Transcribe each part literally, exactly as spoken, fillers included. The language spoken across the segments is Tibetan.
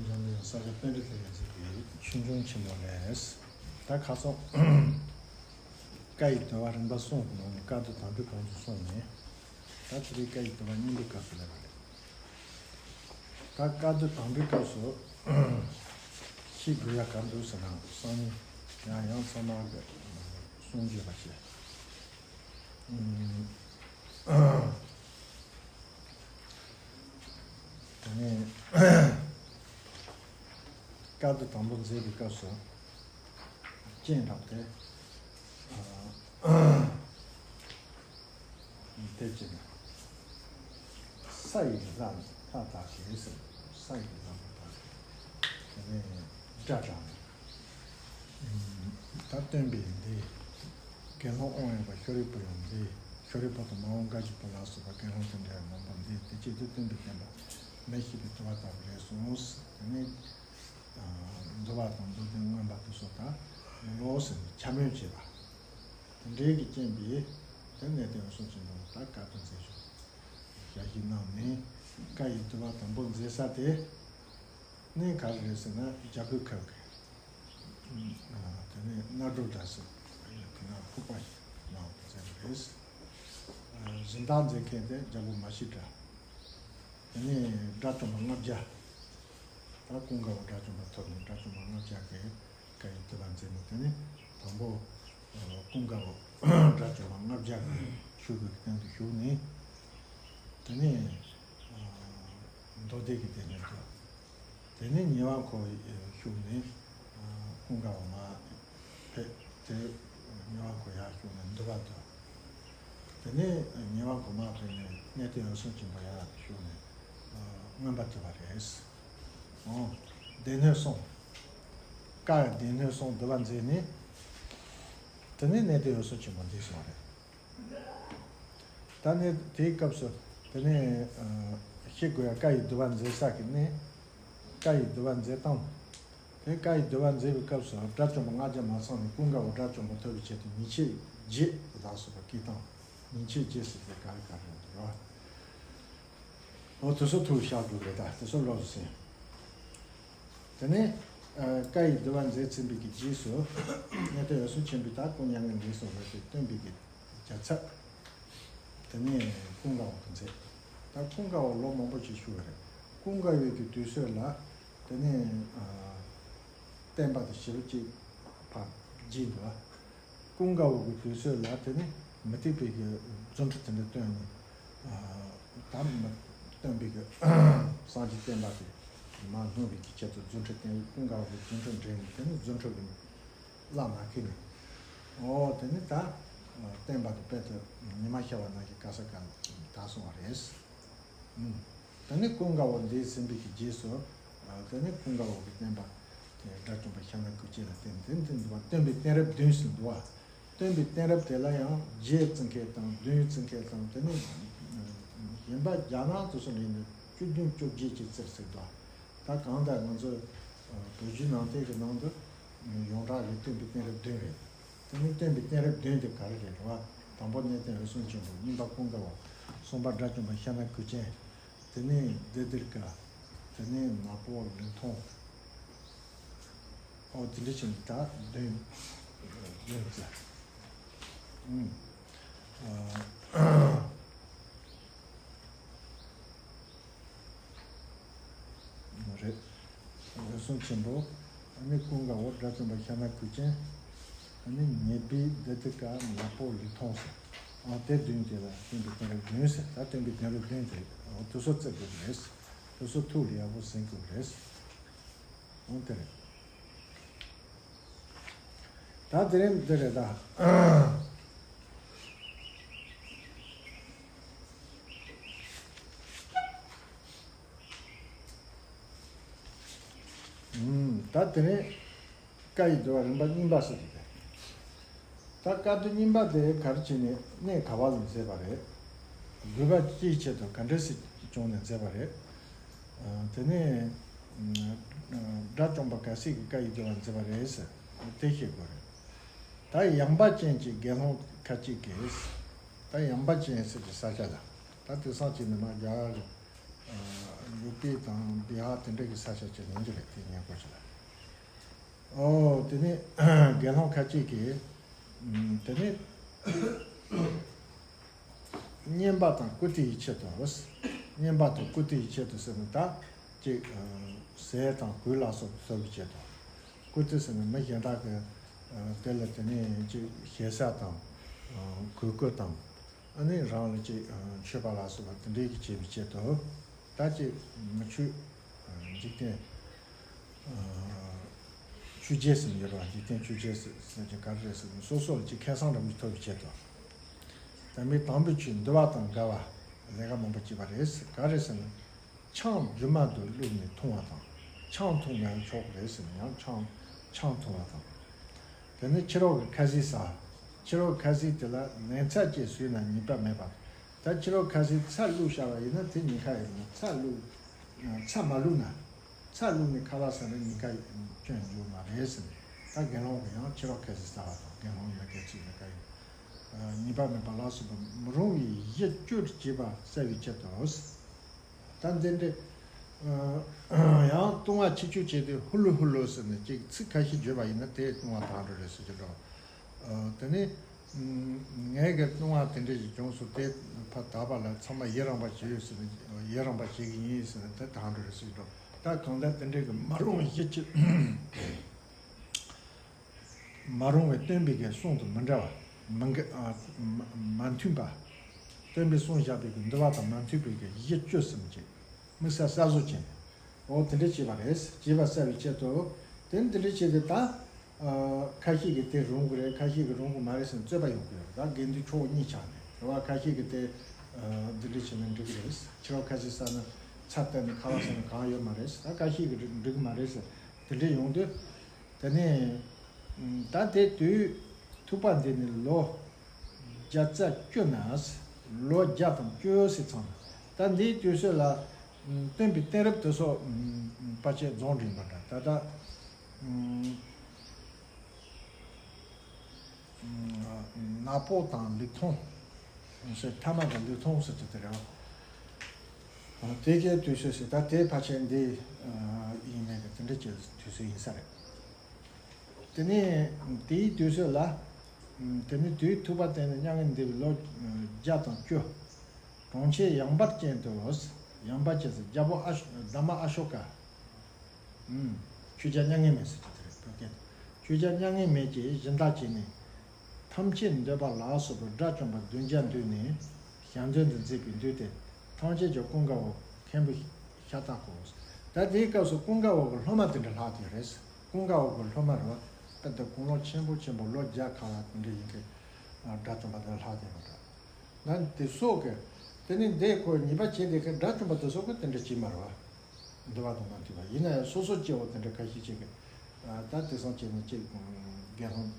འཛམ་གླིང་ས་སྐྱ་པཎྜི་ཏ་ཡན་ཆད་ཀྱི་ཆོས་འབྱུང་ཆེན་མོ་རེད། ད་ཁ་སང་བཀའ་ཡི་བསྡུ་བ་རིམ་པ་གསུམ་གྱི་ནང་ནས་བཀའ་བསྡུ་དང་པོའི་སྐབས་སུ་སོང་ནས། ད་དེ་རིང་བཀའ་ཡི་བསྡུ་བ་གཉིས་པའི་སྐབས་སུ་སླེབས་པ་རེད། ད་བཀའ་བསྡུ་དང་པོའི་སྐབས་སུ་ཤེས་དགོས་ཡ་ག་རེ་འདུག་ཟེར་ན། སང་ཉིན་ཡང་ཡང་ཚང་མ་གི་གསུང་བརྗོད་པ་བྱས། ཨུམ། དེ་ནས་བཀའ་བསྡུ་དང་པོ་མཛད་པའི་སྐབས་སུ་སྤྱན་དྲངས་ཏེ། ཨ། དེ་བྱས་ནས། ས་ཡི་ལྷ་ལྷ་དག་གིས་ཟེར། ས་ཡི་ལྷ་ལྷ་དག་གིས། དེ་ནས་སྒྲ་དྲངས་ནས། ད་སྟོན་པས་འདི། དགེ་སློང་དབང་ཡོད་པ་ཤཱ་རིའི་བུ་ཡང་འདི། ཤཱ་རིའི་བུ་དང་མ་འོངས་བཀའ་བརྒྱུད་པ་ལ་སོགས་པ་དགེ་སློང་དང་འབྲེལ་བའི་མང་པོ་འདི། དེ་བྱས་དུས་སྟོན་པའི་བསྟན་པ་མི་ཤིགས་པའི་དུ་བ་ལྟ་བུ་རེད་གསུངས། དེ་ནས་འདུལ་བ་དང་མདོ་སྡེ་མངོན་པ་དེ་ཚོ་དང་ལོག་ཟེར་ནས་ཁྱབ་མེད་བྱས་པ། དེ་འདྲའི་གི་རྐྱེན་པས་དེ་གནས་བརྟན་འོད་སྲུང་ཆེན་པོ་ད་བཀའ་བསྡུ་མཛད་བཞུགས། ཞལ་བཞེས་གནང་ནས་བཀའ་ཡི་བསྡུ་བ་དང་པོ་མཛད་ས་དེ་ནི་ག་རེ་རེད་ཟེར་ན། རྒྱ་བོད་ཁབ་ཀྱི། ཨ། དེ་ནས་གནའ་གྲོ་དགྲ་ཟེར་དེ་ན་ཕུག་པ་ནང་དུ་མཛད་པ་རེད། ཨ། གཞན་དག་མཛད་མཁན་དེ་རྒྱལ་པོ་མ་ཤི་དགྲ། དེ་ནས་དགྲ་བཅོམ་པ་ལྔ་བརྒྱ། ད་ཀུན་དགའ་བོ་དགྲ་བཅོམ་པ་ཐོབ་ནས་དགྲ་བཅོམ་པ་ལྔ་བརྒྱ་གིས་བཀའ་ཡི་བསྡུ་བ་མཛད་ནས། དེ་ནས་དང་པོ་ཀུན་དགའ་བོ་དགྲ་བཅོམ་པ་ལྔ་བརྒྱ་གིས་ཞུ་དགོས་ཀྱི་སྟེང་དུ་ཞུགས་ནས། དེ་ནས་མདོ་སྡེ་གི་སྡེ་སྣོད་དུ། དེ་ནས་ཉེ་བར་འཁོར་བ་ཞུགས་ནས། ཀུན་དགའ་བོ་མར་ཕེབས་ཏེ། ཉེ་བར་འཁོར་ཡར་ཞུགས་ནས་འདུལ་བ་བསྡུ། དེ་ནས་ཉེ་བར་འཁོར་མར་ཕེབས་ནས་གནས་བརྟན་འོད་སྲུང་ཆེན་པོ་ཡར་ཞུགས་ནས་མངོན་པ་བསྡུ་བ་རེད། ཨོ། སྡེ་སྣོད་གསུམ། བཀའ་ཡི་སྡེ་སྣོད་གསུམ་བསྡུ་བ་མཛད་ནས། དེ་ནས་གནས་བརྟན་འོད་སྲུང་ཆེན་པོ་འདས་སོང་བ་རེད། ད་ནི་དེའི་སྐབས་སུ་དེ་ནས་ཤེས་དགོས་ཡ་བཀའ་ཡི་བསྡུ་བ་མཛད་ས་གི་གནས། བཀའ་ཡི་བསྡུ་བ་མཛད་སྟངས། དེ་བཀའ་ཡི་བསྡུ་བ་མཛད་པའི་སྐབས་སུ་དགྲ་བཅོམ་པ་ལྔ་བརྒྱ་མ་ཚང་ནས་ཀུན་དགའ་བོ་དགྲ་བཅོམ་པ་ཐོབ་པའི་ཆེད་དུ་ཉིན་བྱེད་བརྒྱད་ལ་སོགས་པ་བསྐུལ་སྟངས། ཉིན་བྱེད་བརྒྱད་ཟེར་དེ་ག་རེ་ག་རེ་རེད་རོ། འོ་དེ་ཚོ་ཐུགས་བཞག་དགོས་རེད། ད་དེ་ཚོ་ལོགས་སུ་ཟིན། དེ་ནས་ཨ། བཀའ་ཡི་བསྡུ་བ་མཛད་ཚར་བའི་གི་རྗེས་སུ་གནས་བརྟན་འོད་སྲུང་ཆེན་པོས་ད་སྐུ་མྱ་ངན་ལས་སོང་བའི་སྟོན་པའི་གི་རྒྱལ་ཚབ། དེ་ནས་ཀུན་དགའ་བོ་དེ་མཛད། ད་ཀུན་དགའ་བོ་ལོ་མང་པོ་ཞིག་བཞུགས་པ་རེད། ཀུན་དགའ་བོའི་གི་དུས་ཚོད་ལ་དེ་ནས་ཨ། བསྟན་པ་དེ་ཞེ་པོ་ཅིག་ཕར་རྒྱས་འདུག་ཨ། ཀུན་དགའ་བོ་གི་དུས་ཚོད་ལ་དེ་ནས་མུ་སྟེགས་པའི་གི་རྫུ་འཕྲུལ་དེ་འདྲ་བཏོན་ནས། ཨ། ད་མི་སྟོན་པའི་གི་སངས་རྒྱས་བསྟན་པ་དེ་མར་སྣུབ་པའི་གི་ཆེད་དུ་རྫུ་འཕྲུལ་བསྟན། ཀུན་དགའ་བོ་གི་རྫུ་འཕྲུལ་འགྲན་ནས། དེ་ནས་རྫུ་འཕྲུལ་གི་བླ་མ་ཁྱེར་ནས། ཨོ་དེ་ནས་ད་བསྟན་པ་དེ་དཔལ་དུ་ཉི་མ་ཤར་བ་ནང་བཞིན་ག་ས་ག་དར་སོང་བ་རེད། ཨུམ། དེ་ནས་ཀུན་དགའ་བོ་འདས་ཟིན་པའི་གི་རྗེས་སུ། ཨ། དེ་ནས་ཀུན་དགའ་བོ་གི་བསྟན་པ་དེ་དགྲ་བཅོམ་པ་ཤཱ་ན་ཀུ་ཅི་ལ་བརྟེན་ཏེ་འདི་འདུལ་བ་སྟོན་པའི་གཏད་རབས་བདུན་ཟེར་འདུག་བ། སྟོན་པའི་གཏད་རབས་དེ་ལ་ཡང་བརྒྱད་བརྩི་མཁན་དང་བདུན་བརྩི་མཁན་དང་། དེ་ནས་གཞན་པ་རྒྱ་ནག་དེ་ཚོ་ལ་ཡིན་ན་བཅུ་བདུན་བཅོ་བརྒྱད་ཅེས་བརྩི་ཟེར་འདུག་བ། ད་གང་ལྟར་ང་ཚོ་བོད་བརྒྱུད་ནང་བསྟན་གྱི་ནང་དུ་ཡོངས་གྲགས་ཀྱི་སྟོན་པའི་གཏད་རབས་བདུན་རེད། དེ་ནས་སྟོན་པའི་གཏད་རབས་བདུན་དེ་ག་རེ་རེད་རེད་བ། དང་པོ་གནས་བརྟན་འོད་སྲུང་ཆེན་པོ། གཉིས་པ་ཀུན་དགའ་བོ། གསུམ་པ་དགྲ་བཅོམ་པ་ཤཱ་ན་ཀུ་ཅན། དེ་ནས་དི་དིར་ཀ། དེ་ནས་ནག་པོ་ལི་ཐོང་། ཨོ་དེ་འདྲ་བྱས་ནས་ད་བདུན་བདུན་བརྩི། ཨུམ། ཨ། རེད། འོད་སྲུང་ཆེན་པོ། ཨ་ནི་ཀུན་དགའ་བོ། དགྲ་བཅོམ་པ་ཤཱ་ན་ཀུ་ཅན། ཨ་ནི་ཉེ་སྦས་དི་དི་ཀ། ནག་པོ་ལི་ཐོང་ཟེར། ཨ་དེ་བདུན་དེ་ལ་སྟོན་པའི་གཏད་རབས་བདུན་ཟེར། ད་སྟོན་པའི་གཏད་རབས་བདུན་དེ། ཨོ་དེ་ཚོ་བརྩི་དགོས་རེད། དེ་ཚོ་ཐུགས་ལ་ཡག་པོ་ཟིན་དགོས་རེད། ཨོ་དེ་རེད། ད་དེ་རིང་འདི་རེད་ད། ཨུམ། ད་དེ་རིང་བཀའ་ཡི་བསྡུ་བ་རིམ་པ་གཉིས་པ་ཟེར་གྱི་རེད། ད་བཀའ་བསྡུ་གཉིས་པ་དེ་ག་རེ་བྱས་ནས་གནས་ག་བ་ལ་མཛད་པ་རེད། དགོས་པ་ཅིའི་ཆེད་དུ་ག་འདྲ་ཞིག་བྱུང་ནས་མཛད་པ་རེད། ཨ། དེ་ནས་ཨ། དགྲ་བཅོམ་པ་ག་སྲིད་ཀྱི་བཀའ་ཡི་བསྡུ་བ་མཛད་པ་རེད་ཟེར་དེ་ཤེས་དགོས་རེད། ད་ཡངས་པ་ཅན་གྱི་དགེ་སློང་ཁ་ཅིག་གིས། ད་ཡངས་པ་ཅན་ཟེར་གྱི་ས་ཆ་ལ། ད་དེང་སང་ཅིག་ནི་མ་རྒྱ་གར་གྱི། ཨ། ཡུ་པི་དང་བི་ཧར་དེ་འདྲ་གི་ས་ཆ་ཅིག་ཡིན་གྱི་རེད། དེ་ཉེ་འཁོར་ཅིག་ལ། ཨོ་དེ་ནས་དགེ་སློང་ཁ་ཅིག་གིས་ཨམ་དེ་ནས་བསྙེན་པ་དང་བཀུར་སྟི་ཡི་ཆེད་དུ། བསྙེན་པ་དང་བཀུར་སྟི་ཡི་ཆེད་དུ་ཟེར་ནས། ད་ཅིག་ཟས་དང་གོས་ལ་སོགས་ཐོབ་པའི་ཆེད་དུ། བཀུར་སྟི་ཟེར་ནས་མི་གཞན་དག་གི་དེ་ལ་དེ་ནས་ཅིག་ཞེ་ས་དང་གོས་སྐུ་དང་། ཨ་ནི་རང་ལ་ཅིག་མཆོད་པ་ལ་སོགས་པ་དེ་འདྲའི་གི་བྱེད་པའི་ཆེད་དུ། ད་ཅིག་མི་ཆོས་འཇིག་རྟེན་ཆོས་བརྒྱད་ཟེར་ནས་ཡོད་རེད་བ། འཇིག་རྟེན་ཆོས་བརྒྱད་ཟེར་ཟེར་གྱི་ག་རེ་རེད་ཟེར་ན། སོ་སོ་ལ་ཅིག་ཁེ་བཟང་འདྲ་མི་ཐོབ་པའི་ཆེད་དུ། དམ་པའི་དམ་པའི་ཆོས་འདུལ་བ་དང་འགལ་བ་ལས་ཀ་མང་པོ་བྱས་པ་རེད། ག་རེ་ཟེར་ན། ཆང་རྒྱུ་མ་དུ་བླུགས་ནས་འཐུང་བ་དང་། ཆང་འཐུང་ཡང་ཆོག་རེད་ཟེར་ན། ཡང་ཆང་ཆང་འཐུང་བ་དང་། དེ་ནས་ཕྱི་རོལ་གྱི་ཁ་ཟས་ཟ། ཕྱི་རོལ་ཁ་ཟས་དེ་ལ་ནན་ཚྭ་བཅས་ཟོས་ན་ཉེས་པ་མེད་པ། ད་ཕྱི་རོལ་ཁ་ཟས་ཚྭ་བླུགས་བཞག་པ་ཡིན་ན་དེ་ཉེན་ཁ་ཡོད་མ། ཚྭ་བླུགས་ཚྭ་མ་བླུགས་ན། ཚྭ་བླུགས་ནས་ཁ་ལག་ཟ་ན་ཉེན་ཁ་སྐྱོན་ཡོད་མ་རེད་ཟེར་ནས། ད་དགེ་སློང་གིས་ཡང་ཕྱི་རོལ་ཁ་ཟས་ཟ་བ་དང་། དགེ་སློང་ཡིན་ན་སྐད་ཅིག་ཉེན་ཁ་ཡོད། ཉེས་པ་མེད་པ་ལ་སོགས་པ་མི་རུང་བའི་གཞི་བཅུར་བྱས་པ་བསལ་བའི་ཆེད་དུ། ད་འདི་འདྲའི་ཡང་ལྟུང་བ་ཆེ་ཆུང་བྱས་ཏེ་ཧུ་ལུ་ཧུ་ལུ་ཟེར་ནས་ཅིག་ཚིག་ཁ་ཤས་བརྗོད་པ་ཡིན་ན་དེ་ལྟུང་བ་དག་འགྲོ་རེད་ཟེར་གྱི་འདུག། དེ་ནས་ངས་གི་ལྟུང་བ་དེ་འདྲ་ཞིག་བྱུང་སོང་། དེ་ཕར་དག་པ་ལ་ཚང་མ་ཡི་རངས་པ་བྱེད་ཡོད་ཟེར་ནས། ཡི་རངས་པ་བྱེད་ཀྱི་ཡིན་ཟེར་ནས་དེ་དག་འགྲོ་རེད་ཟེར་གྱི་འདུག། ད་གང་ལྟར་དེ་འདྲའི་གི་མ་རུང་བའི་གཞི་བཅུ། མ་རུང་བའི་སྟོན་པའི་གི་གསུང་དང་མི་འདྲ་བ། མི་འགལ་ཨ་མ་མ་མཐུན་པ། སྟོན་པས་གསུངས་བཞག་པའི་གི་འདུལ་བ་དང་མ་མཐུན་པའི་གི་གཞི་བཅུ་གསུམ་གྱི་དམིགས་བསལ་གསར་བཟོ་བྱས་ནས། འོ་དེ་འདྲ་བྱས་པ་རེད། བྱས་པ་གསལ་བའི་ཆེད་དུ། དེ་འདི་འདྲ་བྱས་ཏེ་ད་ཨ་ཁ་ཤས་ཀྱིས་དེ་རུང་གི་རེད། ཁ་ཤས་ཀྱིས་རུང་གི་མ་རེད་ཟེར་ནས་རྩོད་པ་ཡོང་གི་ཡོད་རེད། ད་དགེ་འདུན་ཕྱོགས་གཉིས་ཆགས་ནས་རེད་བ། ཁ་ཤས་ཀྱིས་དེ་ཨ་འདི་འདྲ་བྱས་ན་འགྲིག་གི་རེད། ཕྱི་རོལ་ཁ་ཟས་ཟ་ན་ཚྭ་བཏབ་ནས་ཁ་ལག་ཟ་ན་གང་ཡོད་མ་རེད། ད་ཁ་ཤས་ཀྱིས་འགྲིག་གི་མ་རེད་ཟེར། དེ་འདྲ་ཡོང་དུས། དེ་ནས་ད་དེ་དུས་ཐུབ་པ་འདི་ནི་ལོ་བརྒྱ་རྩ་བཅུ་ན། ལོ་བརྒྱ་དང་བཅུ་ཟེར་ཚང་ན། ད་འདིའི་དུས་ཚོད་ལ་སྟོན་པའི་གཏན་རབས་དེ་ཚོ་ཕལ་ཆེར་རྫོགས་འགྲོ་ཡིན་པ་འདྲ། ད་ལྟ་ནག་པོ་དང་ལི་ཐང་ཟེར། ཐ་མ་དང་ལི་ཐང་ཟེར་གྱི་དེ་རེད་བ། དེ་གའི་དུས་ཚོད་ཟེར། ད་དེ་ཕལ་ཆེར་འདི་ཡིན་མིན་གྱི་དེ་འདྲ་གྱི་དུས་ཚོད་ཡིན་ས་རེད། དེ་ནས་དེའི་དུས་ཚོད་ལ། དེ་ནས་དུས་ཐུབ་པ་བསྟན་ནས་མྱ་ངན་འདས་པའི་ལོ་བརྒྱ་དང་བཅུ། གྲོང་ཁྱེར་ཡངས་པ་ཅན་དུ། ཡངས་པ་ཅན་ཟེར་རྒྱལ་པོ་ཨ་ཤོ་གདམས་པ་ཨ་ཤོ་ཀ། ཨུམ། ཆོས་རྒྱལ་མྱ་ངན་མེད་ཟེར་གྱི་དེ་རེད། བོད་སྐད། ཆོས་རྒྱལ་མྱ་ངན་མེད་ཀྱིས་སྦྱིན་བདག་བྱས་ནས། ཐམས་ཅད་འདོད་པ་ལ་སོགས་པའི་དགྲ་བཅོམ་པ་བདུན་བརྒྱ་འདུས་ནས། ཞལ་འདོན་དུ་མཛད་པའི་འདུས་ཏེ། ཐམས་ཅད་ཀྱང་ཀུན་དགའ་བོ་མཁན་པོའི་ཤ་སྟག་གོ། ད་དེའི་སྐབས་སུ་ཀུན་དགའ་བོ་གི་སློབ་མ་དེ་འདྲ་ལྷག་དེ་རེད། ཀུན་དགའ་བོ་གི་སློབ་མ་རེད་བ། ད་དེ་དགུང་ལོ་ཆེན་པོ་ཆེན་པོ་ལོ་བརྒྱ་ཁ་ལ་དེ་འདྲ་ཡིན་མཁན་དགྲ་བཅོམ་པ་དེ་ལྷག་དེ་རེད། ད་དེ་སོགས་ཀྱི། དེ་ནས་འདི་ཁོ་ཉེས་པ་བྱས་དེ་གི་དགྲ་བཅོམ་པ་དེ་སོགས་ཀྱི་དེ་འདྲ་བྱས་མ་རེད་བ། འདུལ་བ་དང་མ་མཐུན་པ་ཡིན་ན་ཡང་སོ་སོ་སྐྱེ་བོ་དེ་འདྲ་ཁ་ཤས་ཅིག་གིས། ད་དེང་སང་བྱས་ན་ཅིག་དགེ་སློང་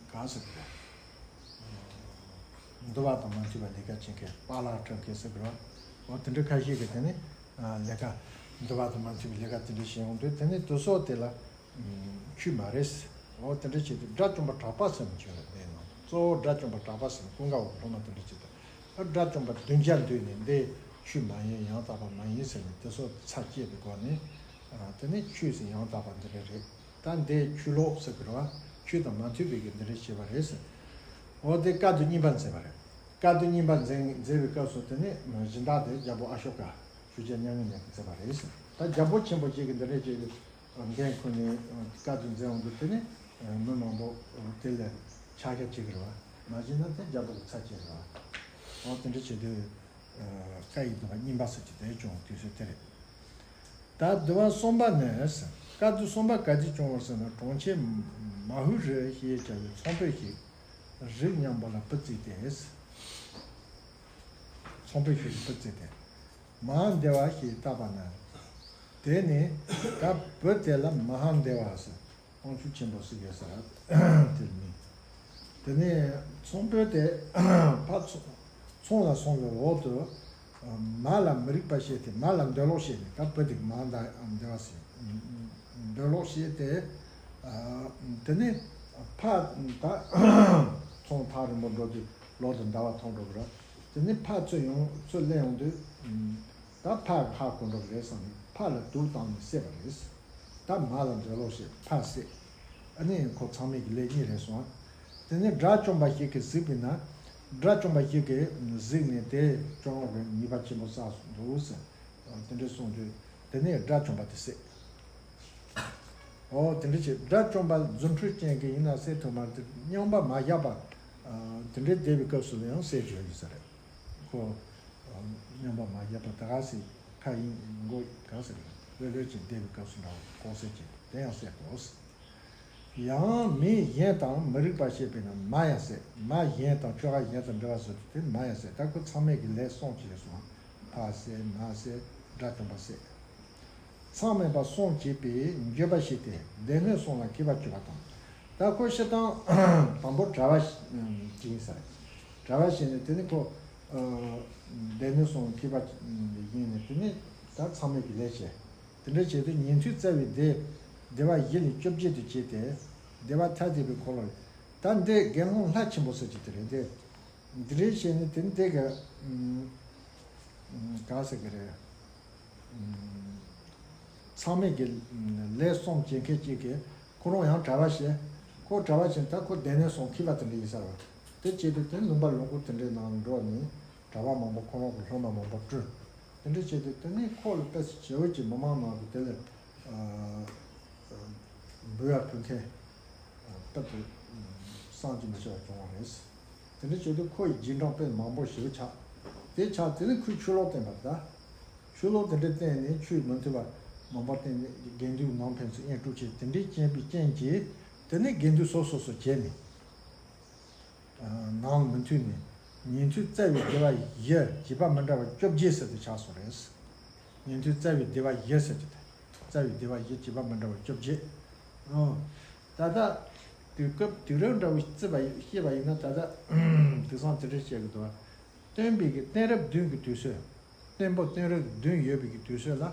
ག་ཟེར་གི། འདུལ་བ་དང་མ་མཐུན་པ་ལས་ཀ་བྱེད་མཁན། པཱ་ལགས་སྤྲད་མཁན་ཟེར་གི་རེད་བ། འོ་དེ་འདྲ་ཁ་ཤས་ཀྱིས་དེ་ནི་ལས་ཀ། འདུལ་བ་དང་མ་མཐུན་པའི་ལས་ཀ་དེ་འདྲ་བྱེད་ཡོང་དུས། དེ་ནི་དེ་སོགས་དེ་ལ་ཆོས་མ་རེད། འོ་དེ་འདྲ་བྱེད་དུས་དགྲ་བཅོམ་པ་གྲགས་པ་ཟེར་མི་ཅིག་ཡོད་རེད། དེའི་ནང་དུ་གཙོ་བོ་དགྲ་བཅོམ་པ་གྲགས་པ་ཟེར་ནས་ཀུན་དགའ་བོ་གི་སློབ་མ་དེ་འདྲ་ཅིག་དང་། ཨ་དགྲ་བཅོམ་པ་བདུན་བརྒྱ་འདུས་ནས་འདི་ཆོས་མ་ཡིན། ཡང་དག་པ་མ་ཡིན་ཟེར་ནས་དེ་སོགས་ཚར་བཅད་པའི་སྒོ་ནས། ཨ་དེ་ནི་ཆོས་ཟེར་ཡང་དག་པ་འདི་འདྲ་རེད། ད་འདི་ཆོས་ལོག་ཟེར་གི་རེད་བ། ཆོས་དང་མ་མཐུན་པའི་གི་འདི་འདྲ་བྱས་པ་རེད་ཟེར། འོ་དེ་བཀའ་བསྡུ་གཉིས་པ་མཛད་པ་རེད། བཀའ་བསྡུ་གཉིས་པ་མཛད་མཛད་པའི་སྐབས་སུ་དེ་ནི་སྦྱིན་བདག་དེ་རྒྱལ་པོ་ཨ་ཤོ་ཀ་ཆོས་རྒྱལ་མྱ་ངན་མེད་ཀྱིས་མཛད་པ་རེད་ཟེར། ད་རྒྱལ་པོ་ཆེན་པོ་ཞིག་གིས་འདི་འདྲ་བྱས་ཏེ་འགན་ཁུར་ནས་བཀའ་བསྡུ་མཛད་འོང་དུས། དེ་ནི་མི་མང་པོ་དེ་ལ་ཆ་རྒྱ་བྱེད་ཀྱི་རེད་བ། མ་བྱས་ན་དེ་རྒྱལ་པོ་གི་ཚབ་བྱེད་རེད་བ། འོ་དེ་འདྲ་བྱེད་དུས་བཀའ་ཡི་བསྡུ་བ་གཉིས་པ་ཟེར་གྱི་དེ་བྱུང་དུས་ཚོད་དེ་རེད། ད་བསྡུ་བ་གསུམ་པ་ནི། བཀའ་བསྡུ་གསུམ་པ་ག་དུས་བྱུང་བ་ཟེར་ན། གྲོང་ཁྱེར་མ་ཧུ་རུ་ཞེས་བྱ་བའི་ཚོང་དཔོན་ཞིག་རིགས་མཉམ་པོ་ལ་བུ་བརྩིས་ཏེ། ཚོང་དཔོན་ཞིག་བུ་བརྩིས་ཏེ། མ་ཧཱ་དེ་བ་ཞེས་བཏགས་པ་ན། དེ་ནས་ད་བུ་དེ་ལ་མ་ཧཱ་དེ་བ་ཟེར། དབང་ཕྱུག་ཆེན་པོ་ཟེར་གྱི་ས་དེར་མིང་། དེ་ནས་ཚོང་དཔོན་དེ་ཕར་ཚོང་ཚོང་ལ་སོང་བའི་འོག་ཏུ། མ་ལ་མི་རིགས་པ་བཤད་དེ། མ་ལ་འདོད་ལོག་བཤད་ནས། ད་བུ་དེ་མ་ཧཱ་དེ་བ་ཟེར། འདོད་ལོག་བཤད་དེ། དེ་ནས་ཕར་ད་ཚོང་ཐག་རིང་པོ་འགྲོ་དུས་ལོག་ཏུ་ཟླ་བ་ཐོང་འགྲོ་གི་རེད། དེ་ནས་ཕ་ཚུར་ཡོང་ཚུར་སླེབས་ཡོང་དུས། ད་ཕ་ཧ་གོ་འགྲོ་གི་རེད་བསམ་ནས་ཕ་ལ་དུག་བཏང་ནས་བསད་པ་རེད། ད་མ་ལ་འདྲི་ལོག་བྱས་ཕ་བསད། ཨ་ནི་ཁོ་ཚང་མས་ཀྱི་ལས་གཉིས་རེད་སོང་། དེ་ནས་དགྲ་བཅོམ་པ་ཞིག་གིས་གཟིགས་པས་ན། དགྲ་བཅོམ་པ་ཞིག་གིས་གཟིགས་ནས་དེ་སྐྱོ་རོགས་ཀྱི་ཉེས་པ་ཆེན་པོ་བསགས་འདུག་ཟེར། དེ་འདྲ་གསུངས་དུས་དེ་ནས་དགྲ་བཅོམ་པ་དེ་བསད། ཨོ་དེ་འདྲ་བྱས་དགྲ་བཅོམ་པ་རྫུ་འཕྲུལ་ཅན་གྱིས་ཡིན་ན་བསད་ཐུབ་མ་རེད། དེ་རྔོན་པ་མ་བཞག་པ། དེ་འདྲའི་བསྡད་པའི་སྐབས་སུ་ལ་ཡང་བསད་བཅུག་ཡོད་ས་རེད། ཁོ་རྔོན་པ་མ་བཞག་པ་ད་ག་སེ་ཁ་ཡིན་མགོ་ག་སེ་རེད། ལྷོད་ལྷོད་ཅིག་བསྡད་པའི་སྐབས་སུ་འདྲ་བོ་ལྐོག་གསོད་བྱས་དེ་ཡང་བསད་དོ། ཡང་མི་གཞན་དང་མི་རིགས་པ་བྱས་པས་ན་མ་ཡང་བསད། མ་གཞན་དང་ཆོ་ག་གཞན་དང་འབྲེལ་བ་བཟོ་དུས་དེ་མ་ཡང་བསད། ད་ཁོ་ཚང་མས་ཀྱི་ལས་གསུམ་བྱས་སོང་། ཕ་བསད། མ་བསད། དགྲ་བཅོམ་པ་བསད། མཚམས་མེད་པ་གསུམ་བྱས་པས་འགྱོད་པ་ཞིག་སྟེ་སྡེ་སྣོད་གསུམ་ལ་མཁས་པར་གྱུར་པ་དང་། ད་ཁོ་སྤྱིར་བཏང་དང་པོ་གྲྭ་པ་ཞིག་ཡིན་ས་རེད། གྲྭ་པ་ཞིག་ནས་དེ་ནི་ཁོ་སྡེ་སྣོད་གསུམ་མཁས་པ་ཡིན་ནས་དེ་ནི་ད་མཚམས་མེད་ཀྱི་ལས་བྱས། དེ་འདྲ་བྱས་ཏེ་ཉན་ཐོས་རྩ་བའི་སྡེ་སྡེ་པ་བཞི་ལས་བཅོ་བརྒྱད་དུ་བྱས་ཏེ་སྡེ་པ་ཐ་དད་པའི་འཁོར་ལོ། ད་འདི་དགེ་སློང་ལྷ་ཆེན་པོ་ཟེར་གྱི་དེ་རེད་དེ། འདི་རེད་བྱས་ནས་དེ་འདི་ག་ག་ཟེར་གི་རེད། ཚང་མས་ཀྱི་ལས་གསུམ་བྱེད་མཁན་གཅིག་གིས་ཁོ་རང་ཡང་གྲྭ་པ་བྱས། ཁོ་གྲྭ་པ་བྱས་ད་ཁོ་སྡེ་སྣོད་གསུམ་མཁས་པ་དེ་འདྲ་ཡིན་ས་རེད། དེ་བྱས་དུས་དེ་ལུང་པ་ལུང་ཁུག་དེ་འདྲའི་ནང་འགྲོ་ནས་གྲྭ་པ་མང་པོ་ཁོ་རང་གི་སློབ་མ་མང་པོ་བསྐྲུན། དེ་འདྲ་བྱས་དུས་དེ་ནས་ཁོ་ལ་དཔེ་བྱེ་བོད་ཀྱི་མི་མང་ནང་གི་དེ་ལས་འབུལ་བ་ཕུལ་མཁན་དཔེ་དེ་བསམ་གྱིས་མི་ཁྱབ་པ་བྱུང་བ་རེད། དེ་འདྲ་བྱས་དུས་ཁོ་ཡི་རྗེས་འབྲང་དཔེ་མང་པོ་ཞེ་པོ་ཆགས། དེ་ཆགས་དེ་ནས་ཁོས་ཆོས་ལུགས་བསྟན་པ་ད། ཆོས་ལུགས་དེ་འདྲ་བསྟན་ནས་ཆོས་མི་མཐུན་པ་མང་པོ་བསྟན་ནས་དགེ་འདུན་ནང་ཕན་ཚུན་དབྱེན་དཀྲུག་བྱས་དེ་འདྲའི་རྐྱེན་པའི་རྐྱེན་གྱིས་དེ་ནས་དགེ་འདུན་སོ་སོ་སོ་བྱས་ནས་ནང་མི་མཐུན་ནས་ཉན་ཐོས་རྩ་བའི་སྡེ་པ་བཞི་བྱེད་པ་མི་འདྲ་བ་བཅོ་བརྒྱད་ཟེར་དུ་ཆགས་སོང་རེད། ཉན་ཐོས་རྩ་བའི་སྡེ་པ་བཞི་ཟེར་གྱི་དེ་རྩ་བའི་སྡེ་པ་བཞི་བྱེད་པ་མི་འདྲ་བ་བཅོ་བརྒྱད། ཨོ། ད་ལྟ་དུས་སྐབས་དུས་རབས་འདྲ་བོ་བརྩིས་པ་ཡིན་བཤད་པ་ཡིན་ན་ད་ལྟ་དེང་སང་དེ་འདྲ་བཤད་གི་འདུག་བ། སྟོན་པའི་གི་གཏན་རབས་བདུན་གྱི་དུས་ཚོད། སྟོན་པ་གཏན་རབས་བདུན་ཡོད་པའི་གི་དུས་ཚོད་ལ་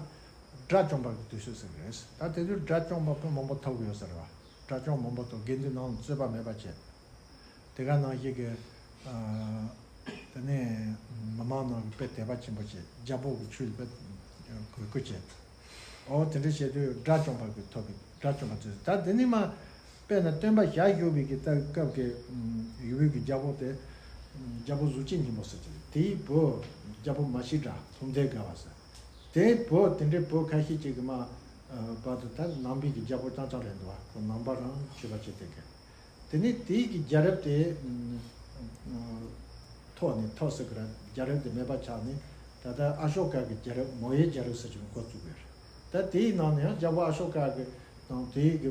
དགྲ་བཅོམ་པ་གི་དུས་ཚོད་ཟེར་གི་རེད། ད་དེ་དུས་དགྲ་བཅོམ་པ་དཔེ་མང་པོ་ཐོབ་གི་ཡོད་ས་རེད་བ། དགྲ་བཅོམ་མང་པོ་ཐོབ་དགེ་འདུན་ནང་རྩོད་པ་མེད་པ་བྱས། དེ་ག་ནང་བཞིན་གི་དེ་ནས་མི་མང་ནང་གི་དཔེ་དད་པ་ཆེན་པོ་བྱས་རྒྱལ་པོ་གི་ཆོས་ལ་དཔེ་གུས་བཀུར་བྱས། ཨོ་དེ་འདྲ་བྱས་དུས་དགྲ་བཅོམ་པ་གི་ཐོབ་པའི་དགྲ་བཅོམ་པ་ཚོས་ད་དེ་ནི་མ་དཔེར་ན་སྟོན་པ་ཞལ་བཞུགས་པའི་གི་ད་སྐབས་ཀྱི་ཡུལ་བོད་ཀྱི་རྒྱལ་པོ་དེ་རྒྱལ་པོ་གཟུགས་ཅན་སྙིང་པོ་ཟེར་གྱི་དེའི་བུ་རྒྱལ་པོ་མ་ཤི་དགྲ་ལྷུང་བཟེད་དགའ་བ་ཟེར། དེའི་བུ་དེ་འདྲའི་བུ་ཁ་ཤས་ཅིག་གི་མ་བར་དུ་ད་ནང་པའི་གི་རྒྱལ་པོ་རྐྱང་རྐྱང་རེད་འདུག་བ། ཁོ་ནང་པ་རང་ཆོས་པ་བྱེད་དེ་གི། དེ་ནས་དེའི་གི་རྒྱལ་རབས་དེ་ཐོག་ནས་ཐོག་ཟེར་གི་ར་རྒྱལ་རབས་དེ་མེད་པ་ཆགས་ནས་ད་ལྟ་ཨ་ཤོ་ཀ་གི་རྒྱལ་རབས་མོ་ཡའི་རྒྱལ་རབས་ཟེར་གྱི་འགོ་བཙུགས་པ་རེད། ད་དེའི་ནང་ནས་ཡང་རྒྱལ་པོ་ཨ་ཤོ་ཀ་གི་དང་དེའི་གི་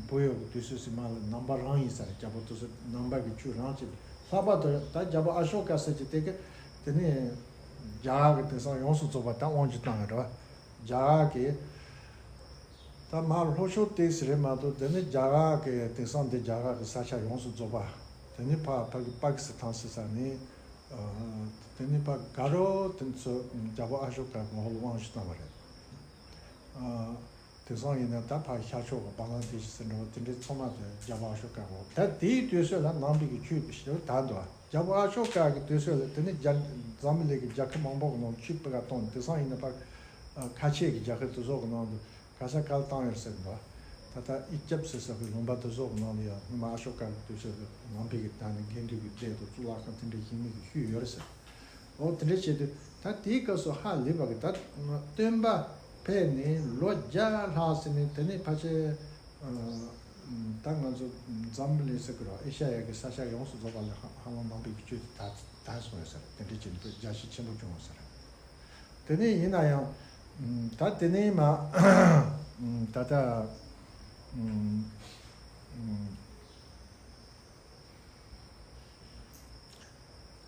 བུ་ཡོད་གི་དུས་ཚོད་ཟིན་མ་ལ་ནང་པ་རང་ཡིན་ས་རེད། རྒྱལ་པོ་དེ་ཚོ་ནང་པ་གི་ཆོས་རང་བྱེད། ལྷག་པར་དུ་ད་རྒྱལ་པོ་ཨ་ཤོ་ཀ་ཟེར་གྱི་དེ་གི་དེ་ནས་རྒྱ་གར་གི་དེང་སང་ཡོངས་སུ་རྫོགས་པ་ད་དབང་བསྒྱུར་བཏང་ཡོད་རེད་བ། རྒྱ་གར་གི་ད་མར་ལྷོ་ཕྱོགས་ཏོག་ཙམ་རེད་མ་གཏོགས་དེ་ནི་རྒྱ་གར་གི་དེང་སང་འདི་རྒྱ་གར་གི་ས་ཆ་ཡོངས་སུ་རྫོགས་པ། དེ་ནི་ཕ་ཕ་གི་པ་ཀི་སི་ཐན་ཟེར་ས་ནི། དེ་ནི་ཕ་ག་རོ་དེ་ཚོ་རྒྱལ་པོ་ཨ་ཤོ་ཀ་གི་འོག་ལ་དབང་བསྒྱུར་བཏང་བ་རེད། དེང་སང་ཡིན་ན་ད་ཕ་ཤར་ཕྱོགས་གི་བང་ལ་དེ་ཤི་ཟེར་འགྲོ་བ་དེ་འདྲའི་ཚང་མ་དེ་རྒྱལ་པོ་ཨ་ཤོ་ཀ་གི་འོག་ད་དེའི་དུས་ཚོད་ལ་ནང་པའི་གི་ཆོས་ཀྱི་ཞེ་པོ་དར་འདུག་རྒྱལ་པོ་ཨ་ཤོ་ཀ་གི་དུས་ཚོད་ལ་དེ་ནི་རྒྱ་འཛམ་བུ་གླིང་གི་རྒྱལ་ཁབ་མང་པོ་གི་ནང་ཆོས་སྤེལ་ག་གཏོང་དེང་སང་ཡིན་ན་ཕ་ཁ་ཆེ་གི་རྒྱལ་ཁབ་དེ་ཚོ་གི་ནང་དུ་ག་ས་ག་ལ་བཏང་ཡོད་ཟེར་འདུག་ད་ལྟ་ཨི་ཇེབ་ཟེར་ས་གི་ལུང་པ་དེ་ཚོ་གི་ནང་ལ་ཡང་སྔོན་མ་ཨ་ཤོ་ཀ་གི་དུས་ཚོད་ལ་ནང་པའི་གི་ད་ནི་དགེ་འདུན་གི་སྡེ་དང་གཙུག་ལག་ཁང་དེ་འདྲའི་ཡིན་མིན་གི་ཤུལ་ཡོད་རེད་ཟེར། འོ་དེ་འདྲ་བྱེད་དུས་ད་དེའི་སྐབས་སུ་ཧ་ལས་པ་གི་ད་སྟོན་པ་ཕེབས་ནས་ལོ་བརྒྱ་ལྷག་ཟིན་ནས་དེ་ནས་ཕལ་ཆེར་ད་ང་ཚོ་འཛམ་བུ་གླིང་ཟེར་གི་རེད་བ། ཨེ་ཤ་ཡ་གི་ས་ཆ་ཡོངས་སུ་རྫོགས་པ་ལ་ཧ་ཧ་ལམ་ནང་པའི་གི་ཆོས་དེ་དར་དར་སོང་ཡོད་ས་རེད། དེ་འདྲ་བྱས་ནས་དཔེ་རྒྱ་ཆེ་ཆེན་པོ་བྱུང་ཡོད་ས་རེད། དེ་ནས་ཡིན་ན་ཡང་ད་དེ་ནས་མ་ད་ལྟ་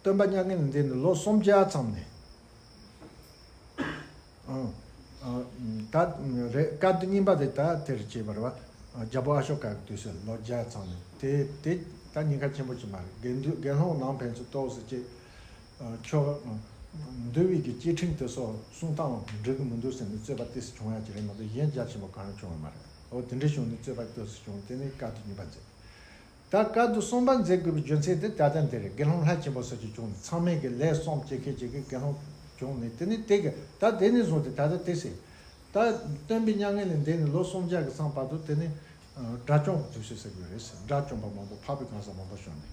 སྟོན་པ་མྱ་ངན་ལས་འདས་ནས་ལོ་སུམ་བརྒྱ་ཙམ་ནས། ཨང་། ཨ། ད་རེད། བཀའ་བསྡུ་གཉིས་པ་དེ་ད་དེར་བྱས་པ་རེད་བ། རྒྱལ་པོ་ཨ་ཤོ་ཀ་གི་དུས་སུ་ལོ་བརྒྱ་ཙམ་ནས་དེ་དེ་ད་ཉེན་ཁ་ཆེན་པོ་ཅིག་མ་རེད། དགེ་འདུན་དགེ་སློང་ནང་ཕན་ཚུན་ཏོག་ཙམ་ཅིག་ཆོས་འདུལ་བའི་གི་བཅས་ཁྲིམས་དེ་ཚོ་སྲུང་སྟངས་འགྲིག་གི་མི་འདུག་ཟེར་ནས་རྩོད་པ་ཏོག་ཙམ་བྱུང་ཡ་ཅིག་རེད་མ་གཏོགས་གཞན་རྒྱ་ཆེན་པོ་གང་ཡང་བྱུང་ཡོད་མ་རེད། འོ་དེ་འདྲ་བྱུང་ནས་རྩོད་པ་ཏོག་ཙམ་བྱུང་། དེ་ནས་བཀའ་བསྡུ་གཉིས་པ་མཛད། ད་བཀའ་བསྡུ་གསུམ་པ་མཛད་དགོས་པའི་རྒྱུ་མཚན་དེ་ད་ལྟ་འདིར་དགེ་སློང་ལྷ་ཆེན་པོ་སོགས་ཀྱིས་བྱུང་ནས། ཚང་མས་ཀྱི་ལས་གསུམ་བྱེད་མཁན་ཅིག་གི་དགེ་སློང་བྱུང་ནས། དེ་ནས་དེ་གི་ད་དེ་ནས་བཟུང་སྟེ་ད་ལྟ་དེ་སྲིད་ད་སྟོན་པའི་མྱ་ངན་ལས་འདས་ནས་ལོ་སུམ་བརྒྱ་གི་མཚམས་བར་དུ། དེ་ནས་ཨ་དགྲ་བཅོམ་གྱི་དུས་ཚོད་ཟེར་དགོས་རེད། དགྲ་བཅོམ་པ་མང་པོ་འཕགས་པའི་གང་ཟག་མང་པོ་བྱུང་ནས།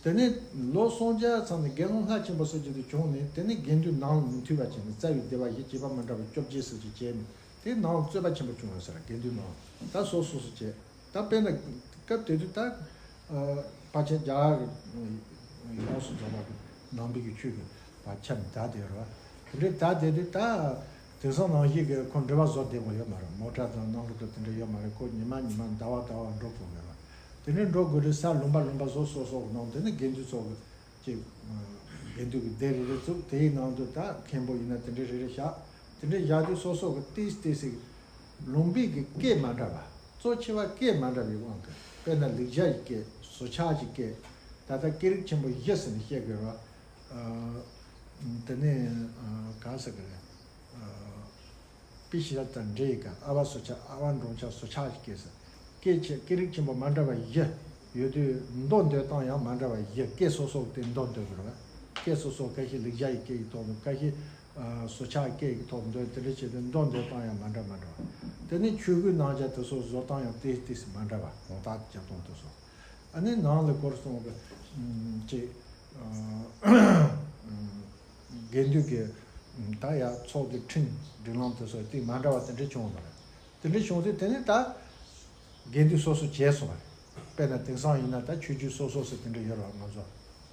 དེ་ནས་ལོ་སུམ་བརྒྱ་ཚང་ནས་དགེ་སློང་ལྷ་ཆེན་པོ་སོགས་ཀྱི་དུས་བྱུང་ནས། དེ་ནས་དགེ་འདུན་ནང་ལ་མི་མཐུན་པ་བྱས་ནས། རྩ་བའི་སྡེ་པ་བཞི་བྱེད་པ་མི་འདྲ་བ་བཅོ་བརྒྱད་ཟེར་གྱི་བྱས་ནས། དེ་ནང་རྩོད་པ་ཆེན་པོ་བྱུང་ཡོད་ཟེར། དགེ་འདུན་ནང་ད་སོ་སོ་སོ་བྱས། ད་དཔེར་ན་སྐབས་དེ་དུས་ད་ཨ་ཕལ་ཆེར་རྒྱ་གར་གྱི་ཡོངས་སུ་རྫོགས་པ་གི་ནང་པའི་གི་ཆོས་ཀྱི་བར་ཁྱབ་ནས་ད་དེ་རེད་བ། དེ་འདྲའི་ད་དེ་དུས་ད་དེང་སང་ནང་བཞིན་གྱི་ཁོ་འབྲེལ་བ་བཟོ་བདེ་པོ་ཡོད་མ་རེད། མོ་ཊ་དང་གནམ་གྲུ་དང་དེ་འདྲ་ཡོད་མ་རེད། ཁོ་ཉི་མ་ཉི་མ་ཟླ་བ་ཟླ་བ་འགྲོ་དགོས་ཡོད་རེད། དེ་འདྲའི་འགྲོ་དགོས་དུས་ས་ལུང་པ་ལུང་པ་སོ་སོ་སོ་གི་ནང་དེ་ནས་དགེ་འདུན་ཚོ་གི་ཅིག་དགེ་འདུན་གྱི་སྡེ་རེ་རེ་བཙུགས། དེའི་ནང་དུ་ད་མཁན་པོ་ཡིན་ན་དེ་འདྲ་རེ་རེ་བཞག་དེ་འདྲ་བཞག་དུས་སོ་སོ་གི་ཏིས་ཏིས་སི་ལུང་པའི་གི་སྐད་མ་འདྲ་བ། གཙོ་ཆེ་བ་སྐད་མ་འདྲ་བའི་དབང་གིས། དཔེར་ན་ལེགས་སྦྱར་གྱི་སྐད། ཟུར་ཆག་གི་སྐད། ད་ལྟ་སྐད་རིགས་ཆེན་པོ་བཞི་ཟེར་ནས་བཤད་དགོས་ར། ཨ་དེ་ནས་ཨ་ག་ཟེར་གི་རེད། ཨ་པི་ཤི་ར་དང་འདྲེ་ཡི་ག་ཨ་བ་ཟུར་ཆག་ཨ་བ་འབྲོང་ཆག་ཟུར་ཆག་གི་སྐད་ཟེར། སྐད་ཆེ་སྐད་རིགས་ཆེན་པོ་མ་འདྲ་བ་བཞི་ཡོད་དུས། མདོ་འདོན་སྟངས་ཡང་མ་འདྲ་བ་བཞི། སྐད་སོ་སོ་གི་སྟེང་མདོ་འདོན་དགོས་རེད། སྐད་སོ་སོ་ཁ་ཤས་ལེགས་སྦྱར་གྱི་སྐད་ཀྱི་ཐོག་ཏུ། ཁ་ཤས་ཨ་ཟུར་ཆག་སྐད་ཀྱི་ཐོག་ཏུ་འདོན། དེ་འདྲ་བྱས་ཏེ་མདོ་འདོན་སྟངས་ཡང་མ་འདྲ་མ་འདྲ་བ། དེ་ནས་ཆོས་གོས་རྣམ་གཞག་དེ་ཚོ་བཟོ་སྟངས་ཡང་ཏིས་ཏིས་མ་འདྲ་བ། གོང་ཐག་རྒྱབ་སྟངས་དེ་ཚོ། ཨ་ནི་ནང་ལ་སྐོར་སོང་གི་ཅིག་དགེ་འདུན་གྱི་ད་ཡ་ཚོགས་ཀྱི་ཁྲིམས་སྒྲིག་ལམ་དེ་ཚོ་ཏིས་མ་འདྲ་བ་དེ་འདྲ་བྱུང་བ་རེད། དེ་འདྲ་བྱུང་དུས་དེ་ནས་ད་དགེ་འདུན་སོ་སོ་བྱས་སོང་བ་རེད། དཔེར་ན་དེང་སང་ཡིན་ན་ད་ཆོས་བརྒྱུད་སོ་སོ་ཟེར་དེ་འདྲ་ཡོད་རེད་བ། ང་ཚོ་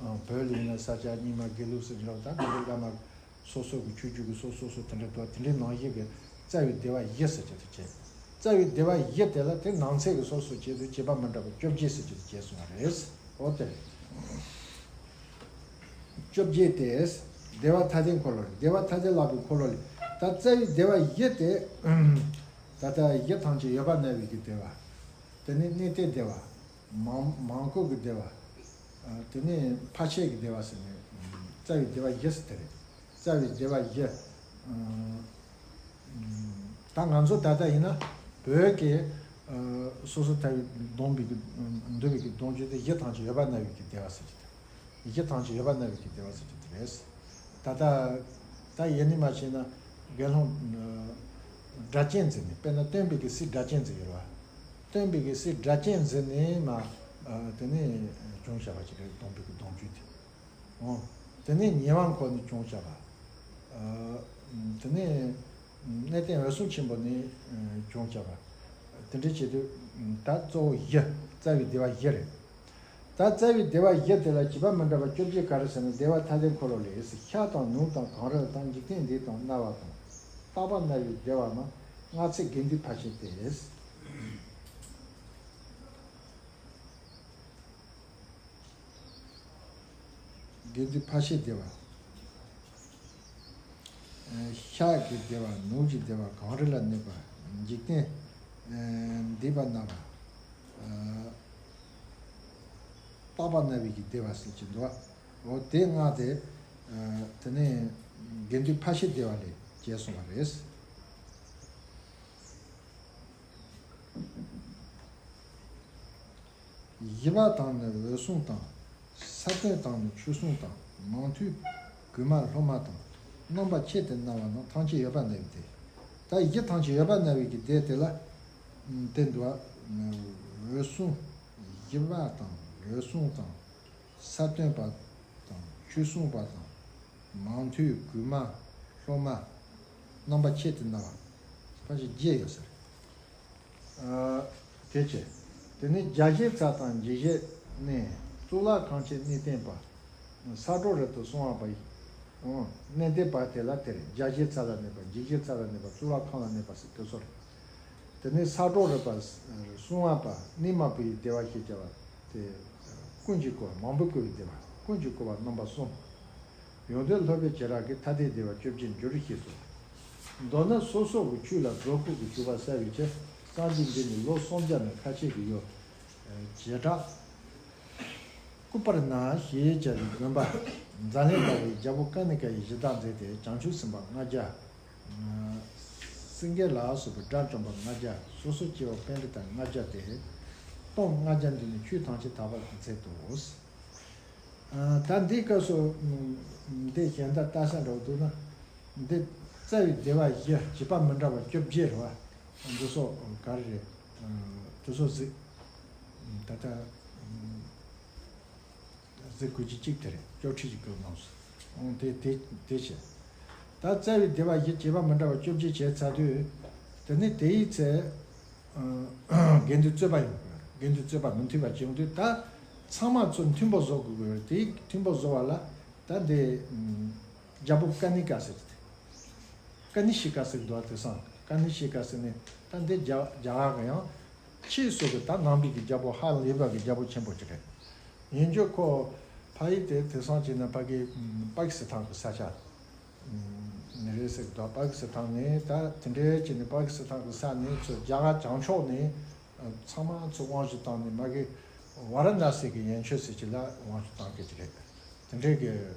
ཨ་བོད་ལ་ཡིན་ན་ས་སྐྱ་རྙིང་མ་དགེ་ལུགས་ཟེར་འདྲ་བ། ད་དགེ་འདུན་བླ་མ་སོ་སོ་གི་ཆོས་བརྒྱུད་ཀྱི་སོ་སོ་སོ་དེ་འདྲ་འདུག་དེ་འདྲའི་ནང་བཞིན་གྱི་རྩ་བའི་སྡེ་པ་བཞི་ཟེར་གྱི་དེ་བྱས། རྩ་བའི་སྡེ་པ་བཞི་དེ་ལ་དེ་ནང་ཚན་གྱི་སོ་སོ་བྱས་དུས་བྱེད་པ་མི་འདྲ་བ་བཅོ་བརྒྱད་ཟེར་གྱི་དེ་བྱས་སོང་བ་རེད། འོ་དེ་རེད། བཅོ་བརྒྱད་དེ་སྡེ་པ་ཐ་དད་འཁོར་ལོ་རེད། སྡེ་པ་ཐ་དད་ལྷག་པའི་འཁོར་ལོ་ལས། ད་རྩ་བའི་སྡེ་པ་བཞི་དེ་ད་ལྟ་བཞི་ཐམས་ཅད་ཡོད་པར་སྨྲ་བའི་གི་སྡེ་པ། དེ་ནས་གནས་བརྟན་སྡེ་པ། མང་མང་ཀུན་གྱི་སྡེ་པ། ཨ་དེ་ནས་ཕར་ཕྱིན་གྱི་སྡེ་པ་ཟེར་ནས་རྩ་བའི་སྡེ་པ་བཞི་ཟེར་དེ་རེད། རྩ་བའི་སྡེ་པ་བཞི། ཨ་ད་ང་ཚོ་ད་ལྟ་ཡིན་ན་བོད་ཀྱི་ཨ་སོ་སོ་ཐར་པའི་སྡོམ་པའི་གི་འདུལ་བའི་གི་སྡོམ་རྒྱུན་དེ་བཞི་ཐམས་ཅད་ཡོད་པར་སྨྲ་བའི་གི་སྡེ་པ་ཟེར་གྱི་དེ། བཞི་ཐམས་ཅད་ཡོད་པར་སྨྲ་བའི་གི་སྡེ་པ་ཟེར་གྱི་དེ་རེད། ད་ལྟ་ད་ཡེ་ནས་མ་བྱས་ན་དགེ་སློང་ཨ་སྒྲ་གཅན་འཛིན་ནས། དཔེར་ན་སྟོན་པའི་གི་སྲས་སྒྲ་གཅན་འཛིན་ཡོད་རེད་བ། སྟོན་པའི་གི་སྲས་སྒྲ་གཅན་འཛིན་ནས་མ་ཨ་དེ་ནས་བྱུང་བཞག་པ་ཅིག་རེད། སྡོམ་པའི་གི་སྡོམ་རྒྱུན་དེ། འོ། དེ་ནས་ཉེ་བར་འཁོར་ནས་བྱུང་བཞག་པ། ཨ་དེ་ནས་གནས་བརྟན་འོད་སྲུང་ཆེན་པོ་ནས་ཨ་བྱུང་བཞག་པ། དེ་འདྲ་བྱེད་དུས་ད་གཙོ་བོ་བཞི། རྩ་བའི་སྡེ་པ་བཞི་རེད། ད་རྩ་བའི་སྡེ་པ་བཞི་དེ་ལ་བྱེད་པ་མི་འདྲ་བ་བཅོ་བརྒྱད་ག་རེ་ཟེར་ན། སྡེ་པ་ཐ་དད་འཁོར་ལོ་ལས། ཤར་དང་ནུབ་དང་གངས་རི་དང་། འཇིག་རྟེན་འདས་དང་སྨྲ་བ་དང་། རྟག་པར་སྨྲ་བའི་སྡེ་པ་རྣམས། སྔགས་ཚིག་དགེ་འདུན་ཕར་ཕྱིན་ཏེ། དགེ་འདུན་ཕར་ཕྱིན་སྡེ་པ། ཤར་གྱི་སྡེ་པ། ནུབ་ཀྱི་སྡེ་པ། གངས་རི་ལ་གནས་པ། འཇིག་རྟེན་འདས་པ་སྨྲ་བ། རྟག་པར་སྨྲ་བའི་གི་སྡེ་པ་ཟེར་གྱི་འདུག་འོ་དེ་ལྔ་དེ་དེ་ནས་དགེ་འདུན་ཕར་ཕྱིན་སྡེ་པ་ལས་བྱས་སོང་བ་རེད། བཞི་པ་དང་ནི་འོད་སྲུང་དང་། ས་བརྟན་དང་ནི་ཆོས་སྲུང་དང་། མང་ཐོས་གོས་དམར་སློབ་མ་དང་། རྣམ་པ་ཆེད་དུ་སྨྲ་བ་རྣམས། ཐམས་ཅད་ཡོད་པར་སྨྲ་བའི་སྡེ། ད་བཞི་ཐམས་ཅད་ཡོད་པར་སྨྲ་བའི་གི་སྡེ་དེ་ལ་དེ་འདུག་འོད་སྲུང་། བཞི་པ་དང་འོད་སྲུང་དང་། ས་བརྟན་པ་དང་ཆོས་སྲུང་པ་དང་། མང་ཐོས་གོས་དམར་སློབ་མ། རྣམ་པ་ཆེད་དུ་སྨྲ་བ། ཕལ་ཆེར་བརྒྱད་ཡོད་ཟེར། ཨ་དེ་བྱས། དེ་ནས་རྒྱ་བཞེས་ཚལ་དང་འཇིགས་བྱེད་གནས། གཙུག་ལག་ཁང་ཆེན་གནས་བརྟན་པ། ས་འབྲོག་རི་དང་སྲུང་བ་པ་ཡི། ཨོ་གནས་བརྟན་པ་དེ་ལ་དེ་རེད། རྒྱ་བཞེས་ཚལ་ལ་གནས་པ། འཇིགས་བྱེད་ཚལ་ལ་གནས་པ། གཙུག་ལག་ཁང་ལ་གནས་པ་ཟེར་དེ་ཚོ་རེད། དེ་ནས་ས་འབྲོག་རི་པ། སྲུང་བ་པ། གནས་མ་བུ་ཡི་སྡེ་པ་ཞེས་བྱ་བ་དེ། ཀུན་གྱིས་བསྐོར་བ། མང་པོས་བསྐོར་བའི་སྡེ་པ། ཀུན་གྱིས་བསྐོར་བ་རྣམ་པ་གསུམ། ཡོན་ཏན་སློབ་དཔོན་བྱེ་བྲག་གིས། ཐ་དད་སྡེ་པ་བཅོ་བརྒྱད་འགྱུར་ཞེས་སོ། མདོར་ན་སོ་སོ་གི་ཆོས་ལ་རྫོགས་སྐུ་གི་བྱུག་པ་ཟ་བའི་ཕྱིར། སངས་རྒྱས་འདི་ནི་ལོ་སུམ་བརྒྱ་ན་ཁ་ཤས་ཀྱི་ཡུན། བྱེ་བྲག་ཀུ་པར་ན་ཞེས་བྱ་བའི་དགོན་པ། ཛཱ་ལན་དཀར་བའི་རྒྱལ་པོ་ཀ་ནི་ཀ་ཡིས་གཞི་བདག་མཛད་དེ། བྱང་ཆུབ་སེམས་དཔའ་ལྔ་བརྒྱ། སེང་གེ་ལ་སོགས་པའི་དགྲ་བཅོམ་པ་ལྔ་བརྒྱ། སོ་སོ་སྐྱེ་བོ་པཎྜི་ཏ་ལྔ་བརྒྱ་སྟེ། སྟོང་ལྔ་བརྒྱ་འདི་ནི་ཆོས་ཐམས་ཅད་དག་པར་མཛད་དོ། ཨ། ད་འདིའི་སྐབས་སུ་འདི་གཞན་དག་ལྟ་ས་འདྲ་བོ་འདུག་ན། འདི་རྩ་བའི་སྡེ་པ་བཞི་བྱེད་པ་མི་འདྲ་བ་བཅོ་བརྒྱད་རེད་བ། འདི་ཚོ་ག་རེ་རེད། འདི་ཚོ་གཟིགས། ད་ལྟ་གཟིགས་དགོས་ཀྱི་གཅིག་དེ་རེད། སྐྱོར་ཁྲིད་ཀྱི་སྐབས་ནང་སོ། འོང་དེ་དེ་དེ་བྱས། ད་རྩ་བའི་སྡེ་པ་བཞི་བྱེད་པ་མི་འདྲ་བ་བཅོ་བརྒྱད་བྱས་ཚར་དུས། དེ་ནི་དེའི་ཚེ། དགེ་འདུན་རྩོད་པ་ཡོང་དགོས། དགེ་འདུན་རྩོད་པ་མི་མཐུན་པ་བྱུང་དུས། ད་ཚང་མ་ཚོ་མཐུན་པོ་བཟོ་དགོས་དགོས། དེ་མཐུན་པོ་བཟོ་བ་ལ་ད་འདི་རྒྱལ་པོ་ཀ་ནི་ཀ་ཟེར་ཏེ། ཀ་ནི་ཤི་ཀ་ཟེར་འདུག་དེང་སང་ཀ་ནི་ཤི་ཀ་ཟེར་ནས། ད་འདི་རྒྱ་རྒྱ་གར་གི་ཡང་ཕྱིས་སུ་གི་ད་ནང་པའི་གི་རྒྱལ་པོ་ཧ་ལས་པ་གི་རྒྱལ་པོ་ཆེན་པོ་ཅིག་རེད། ཡིན་རྒྱུ་ཁོ་ཕ་ཡུལ་དེ་དེང་སང་བྱས་ན་ཕ་གི་པ་ཀི་སི་ཐན་གི་ས་ཆ་ནི་རེད་ཟེར་འདུག་པ་ཀི་སི་ཐན་ནས་ད་དེ་འདྲའི་བྱས་ནས་པ་ཀི་སི་ཐན་གི་ས་ནས་ཚུར་རྒྱ་གར་བྱང་ཕྱོགས་ནས། ཚང་མ་ཚོ་དབང་ཞུ་བཏང་ནས་མ་གི་ཝཱ་ར་ཎ་སི་གི་ཡན་ཆོད་ཟེར་གྱི་ལ་དབང་ཞུ་བཏང་མཁན་ཅིག་རེད། དེ་འདྲའི་གི་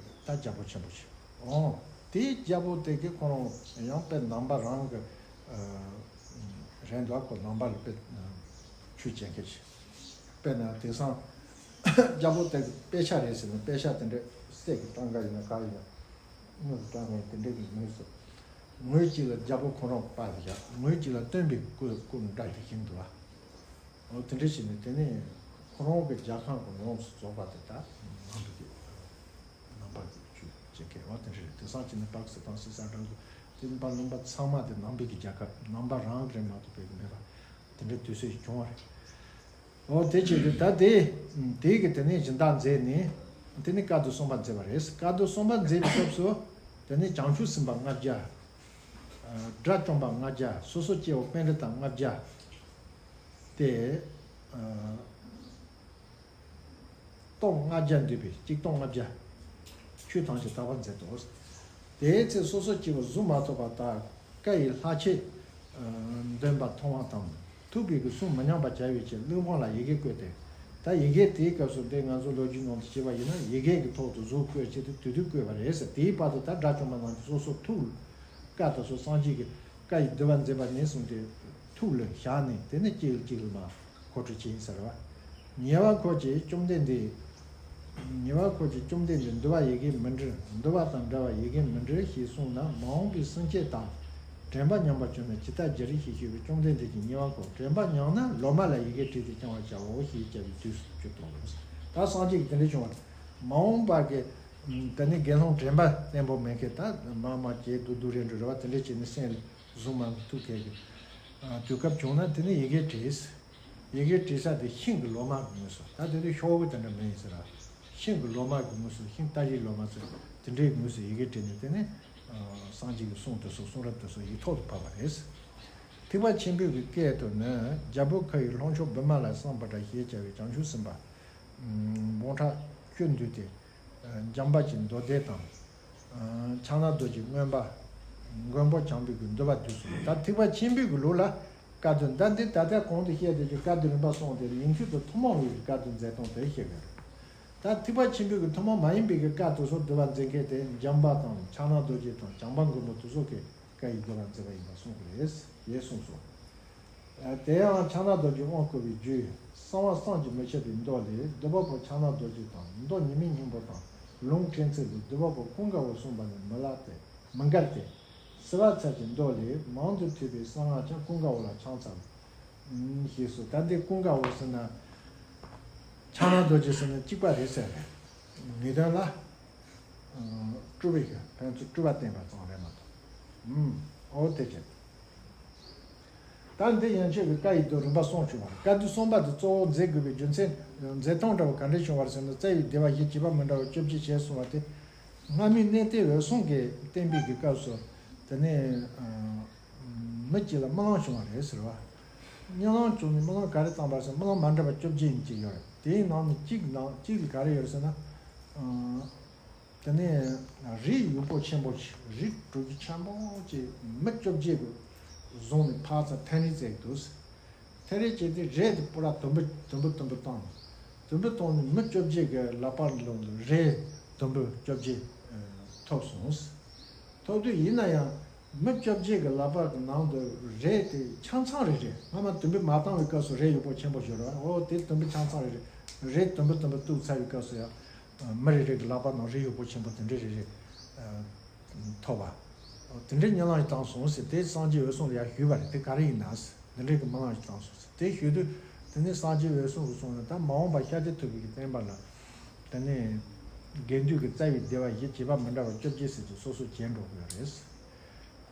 ད་རྒྱལ་པོ་ཆེན་པོ་ཞིག་འོང་། དེའི་རྒྱལ་པོ་དེ་གི་ཁོ་རང་ཡང་དཔེ་ནང་པ་རང་གི་རེད་འདུག་ཁོ་ནང་པ་ལ་དཔེ་ཆོས་བྱེད་མཁན་ཞིག་དཔེར་ན་དེང་སང་རྒྱལ་པོ་དེ་གི་དཔེ་ཆ་རེད་ཟེར་ན། དཔེ་ཆ་དེ་འདྲ་གསེར་གྱི་ཐང་ག་ཡིན་ན་ག་ཡིན་ན། དངུལ་གྱི་ཐང་ག་དེ་འདྲ་གི་ངོས་སུ། ངོས་གཅིག་ལ་རྒྱལ་པོ་ཁོ་རང་པར་བཞག་ངོས་གཅིག་ལ་སྟོན་པའི་སྐུ་སྐུ་འདྲ་ཞིག་བཞེངས་འདུག་ཨ། འོ་དེ་འདྲ་བྱས་ནས་དེ་ནས་ཁོ་རང་གི་རྒྱལ་ཁང་གི་ཡོངས་སུ་རྫོགས་པ་དེ་དག་ནང་པའི་གི་ནང་པ་གི་ཆོས་བྱེད་མཁན། འོ་དེ་འདྲ་རེད། དེང་སང་བྱས་ན་པ་ཀི་སི་ཐན་སི་སི་ཨན་ཊི་ལ་དེ་ནང་པ་ནང་པ་ཚང་མ་དེ་ནང་པའི་གི་རྒྱལ་ཁབ་ནང་པ་རང་རེད་མ་གཏོགས་བོད་ཀྱི་མེད་པ། དེ་འདྲའི་དུས་ཚོད་ཞིག་བྱུང་བ་རེད། འོ་དེ་བྱས་ཏེ་ད་དེ་དེའི་གི་དེ་ནས་སྦྱིན་བདག་མཛད་ནས། དེ་ནས་བཀའ་སྡོད་གསུམ་པ་མཛད་པ་རེད། བཀའ་སྡོད་གསུམ་པ་མཛད་པའི་སྐབས་སུ་དེ་ནས་བྱང་ཆུབ་སེམས་དཔའ་ལྔ་བརྒྱ། དགྲ་བཅོམ་པ་ལྔ་བརྒྱ། སོ་སོ་སྐྱེ་བོ་པཎྜི་ཏ་ལྔ་བརྒྱ། དེ། སྟོང་ལྔ་བརྒྱ་འདུས་པའི་གཅིག་སྟོང་ལྔ་བརྒྱ། ཆོས་ཐམས་ཅད་དག་པར་མཛད་དོ། དེའི་ཚེ་སོ་སོ་སྐྱེ་བོ་གཟུགས་མ་ཐོབ་པ་དག་བཀའ་ཡི་ལྷག་ཆད་འདོན་པ་མཐོང་བ་དང་། ཐུབ་པའི་གི་གསུང་མི་ཉམས་པར་བྱ་བའི་ཕྱིར་གླེགས་བམ་ལ་ཡི་གེ་བཀོད་དེ། ད་ཡི་གེ་དེའི་སྐབས་སུ་འདི་ང་ཚོ་ལོ་རྒྱུས་ནང་དུ་བྱས་པ་ཡིན་ན། ཡི་གེ་གི་ཐོག་ཏུ་གཟུགས་བཀོད་བྱས་ཏེ་དུས་དུས་བཀོད་པ་རེད་ཟེར། དེའི་བར་དུ་ད་དགྲ་བཅོམ་པ་རྣམས་ཀྱིས་སོ་སོ་ཐུགས་བཀའ་དེ་ཚོ་སངས་རྒྱས་ཀྱི་བཀའ་ཡི་བསྡུ་བ་མཛད་པ་ནས་བཟུང་སྟེ་ཐུགས་ལ་བཞག་ནས། དེ་ནས་གཅིག་ལ་གཅིག་ལ་མ་གོ་སྒྲིག་བྱེད་ཡིན་ཟེར་བ། ཉེ་བར་འཁོར་གྱིས་བཅོམ་ལྡན་འདས། ཉེ་བར་འཁོར་གྱིས་བཅོམ་ལྡན་འདས་འདུལ་བ་ཡི་གེར་མི་འགྲུབ། འདུལ་བ་དང་འབྲེལ་བ་ཡི་གེར་མི་འགྲུབ་ཞེས་གསུངས་ན། མ་འོངས་པའི་སེམས་བསྐྱེད་དང་དྲན་པ་ཉམས་པ་བྱུང་ན་ཇི་ལྟར་བགྱི་རིགས་ཞེས་ཞུས་པས། བཅོམ་ལྡན་འདས་ཀྱིས་ཉེ་བར་འཁོར་དྲན་པ་ཉམས་ན་ལོ་མ་ལ་ཡི་གེ་བྲིས་ཏེ་བསྐྱང་བར་བྱའོ་ཞེས་བྱ་བའི་དུས་སུ་གྱུར་ཏོ། ད་སངས་རྒྱས་ཀྱིས་དེ་འདྲ་བྱུང་བ། མ་འོངས་པ་གི་དེ་ནི་དགེ་སློང་དྲན་པ་བརྟན་པོ་མེད་མཁན། ད་མ་མ་བྱས་སྡུག་སྡུག་རེ་འགྲོ་རེ་བ་དེ་འདྲ་བྱས་ནས་སེམས་ལ་བཟུང་མ་ཐུབ་མཁན་གྱི་དུས་སྐབས་བྱུང་ན། དེ་ནི་ཡི་གེ་བྲིས། ཡི་གེ་བྲིས་ས་དེ་ཤིང་གི་ལོ་མ་གི་ངོས་སུ། ད་དེ་དུས་ཤོག་བུ་དེ་འདྲ་མེད་ཡིན་ཟེར་ར། ཤིང་གི་ལོ་མ་གི་ངོས་སུ། ཤིང་རྟ་བཞིའི་ལོ་མ་ཟེར། དེ་འདྲའི་ངོས་སུ་ཡི་གེ་བྲིས་ནས། དེ་ནས་སངས་རྒྱས་ཀྱི་གསུང་དེ་ཚོ་གསུང་རབ་དེ་ཚོ་ཡིག་ཐོག་ཏུ་ཕབ་པ་རེད། ཐེག་པ་ཆེན་པོའི་གི་སྐད་དུ་ནི། རྒྱལ་པོ་ཁ་ཡི་ལྷོ་ཕྱོགས་བི་མ་ལ་སཾ་བྷ་དྲ་ཞེས་བྱ་བའི་བྱང་ཆུབ་སེམས་དཔའ་འབུམ་ཕྲག་བཅུ་འདུས་ཏེ། འཇམ་དཔལ་གྱི་མདོ་སྡེ་དང་། ཕྱག་ན་རྡོ་རྗེ་མངོན་པ། མགོན་པོ་བྱམས་པའི་གི་འདུས་པ་བསྡུས་སོ། ད་ཐེག་པ་ཆེན་པོའི་གི་ལུགས་ལ་བཀའ་སྡོད། ད་འདི་ད་ལྟ་གོང་དུ་བཤད་དེ་ཀྱི་བཀའ་སྡོད་རིམ་པ་གསུམ་དེ་ཉིང་ཁུ་དུ་ཐུན་མོང་བའི་གི་བཀའ་སྡོད་མཛད་སྟངས་དེ་བཤད་དགོས། ད་ཐེག་པ་ཆེན་པོའི་གི་ཐུན་མོང་མ་ཡིན་པའི་གི་བཀའ་དེ་ཚོ་འདུས་པ་མཛད་མཁན་དེ་འཇམ་དཔལ་དང་ཕྱག་ན་རྡོ་རྗེ་དང་བྱམས་པ་མགོན་པོ་དེ་ཚོ་གི་བཀའ་ཡི་འདུས་པ་མཛད་པ་ཡིན་པ་གསུངས་པ་རེད། ཞེས་གསུངས་སོ། དེ་ཡང་ཕྱག་ན་རྡོ་རྗེ་དབང་བསྐུར་བའི་རྒྱུད་གསང་བ་བསམ་གྱིས་མི་ཁྱབ་པའི་མདོ་ལས། འདུལ་བ་པོ་ཕྱག་ན་རྡོ་རྗེ་དང་། མདོ་ཉི་མའི་སྙིང་པོ་དང་། ལུང་ཕྲན་ཚེགས་ལས། འདུལ་བ་པོ་ཀུན་དགའ་བོས་གསུངས་པ་ནི་མི་བརླག་སྟེ་མི་འགལ་ཏེ། བསིལ་བ་ཚལ་གྱི་མདོ་ལས། མང་དུ་ཐོས་པའི་གསང་སྔགས་ཀྱང་། ཀུན་དགའ་བོ་ལ་ཕྱག་འཚལ་ལོ། ཞེས་སོ། ད་འདི་ཀུན་དགའ་བོ་ཟེར་ན། ཕྱག་ན་རྡོ་རྗེ་ཟེར་ན་གཅིག་པ་རེད་ཟེར་རེད། ངེས་དོན་ལ། སྤྲུལ་པའི་གི་ཕན་ཚུན་སྤྲུལ་པ་བསྟན་པ་ཙམ་རེད་མ་གཏོགས། ཨུམ། འོ་དེ་བྱས། ད་འདི་ཡན་ཆོད་ཀྱི་བཀའ་ཡི་མདོ་རིམ་པ་གསུམ་བྱུང་བ་རེད། བཀའ་སྡོད་གསུམ་པ་དེ་གཙོ་བོ་མཛད་དགོས་པའི་རྒྱུ་མཚན། མཛད་སྟངས་འདྲ་བ་ག་འདྲས་བྱུང་བ་རེད་ཟེར་ན། རྩ་བའི་སྡེ་པ་བཞི་བྱེད་པ་མི་འདྲ་བ་བཅོ་བརྒྱད་བྱས་གསུངས་པ་དེ། སྔ་མའི་གནས་བརྟན་འོད་སྲུང་གིས་བསྟན་པའི་གི་སྐབས་སུ། དེ་ནས་མི་གཅིག་ལ་རྨི་ལམ་བྱུང་བ་རེད་ཟེར་བ། རྨི་ལམ་བྱུང་ནས་རྨི་ལམ་ག་རེ་བཏང་བ་ཟེར། རྨི་ལམ་མ་འདྲ་བ་བཅོ་བརྒྱད་ཡིན་གཅིག་ཡོད་རེད། དེའི་ནང་ནས་གཅིག་ནང་གཅིག་ལ་ག་རེ་ཡོད་རེད་ཟེར་ན། དེ་ནས་རི་ཡུག་པོ་ཆེན་པོ་ཞིག་རི་གྲུ་བཞི་ཆེན་པོ་ཅིག་མི་བཅོ་བརྒྱད་ཀྱིས་བཟུང་ནས་ཕར་ཚུར་ཐེངས་རེ་བརྩེགས་འདུག་ཐེངས་རེ་བྱས་ཏེ་རས་དེ་པུ་ར་དུམ་བུ་དུམ་བུ་དུམ་བུ་བཏང་། དུམ་བུ་བཏང་ནས་མི་བཅོ་བརྒྱད་ཀྱི་ལག་པར་ལོག་ལ་རས་དུམ་བུ་བཅོ་བརྒྱད་ཐོབ་སོང་། ཐོབ་དུས་ཡིན་ན་ཡང་ མི་བཅོ་བརྒྱད་ཀྱི་ལག་པ་གི་ནང་དུ་རས་དེ་ཆང་ཚང་རེ་རེ། སྔ་མ་དུམ་བུ་མ་བཏང་བའི་སྐབས་སུ་རས་ཡོད་པོ་ཆེན་པོ་ཞིག་རེད་བ། འོ་དེ་དུམ་བུ་ཆང་ཚང་རེ་རེ། རས་དུམ་བུ་དུམ་བུ་བཏུགས་ཚར་བའི་སྐབས་སུ་ཡང་མི་རེ་རེ་གི་ལག་པ་ནང་རས་ཡོད་པོ་ཆེན་པོ་དེ་འདྲ་རེ་རེ་ཐོབ་པ། དེ་འདྲའི་རྨི་ལམ་ཞིག་བཏང་སོང་ཟེར། དེ་སངས་རྒྱས་འོད་སྲུང་ལ་ཡང་ཞུས་པ་རེད། དེ་ག་རེ་ཡིན་ན་ཟེར། འདི་འདྲའི་གི་རྨི་ལམ་ཞིག་བཏང་སོང་ཟེར། དེ་ཞུས་དུས་དེ་ནས་སངས་རྒྱས་འོད་སྲུང་གིས་གསུངས་ནས། ད་མ་འོངས་པ་ཤཱཀྱ་ཐུབ་པའི་གི་བསྟན་པ་ལ་དེ་ནས་དགེ་འདུན་གྱི་རྩ་བའི་སྡེ་པ་བཞི་བྱེད་པ་མི་འདྲ་བ་བཅོ་བརྒྱད་ཟེར་གྱི་སོ་སོ་བྱས་འགྲོ་དགོས་རེད།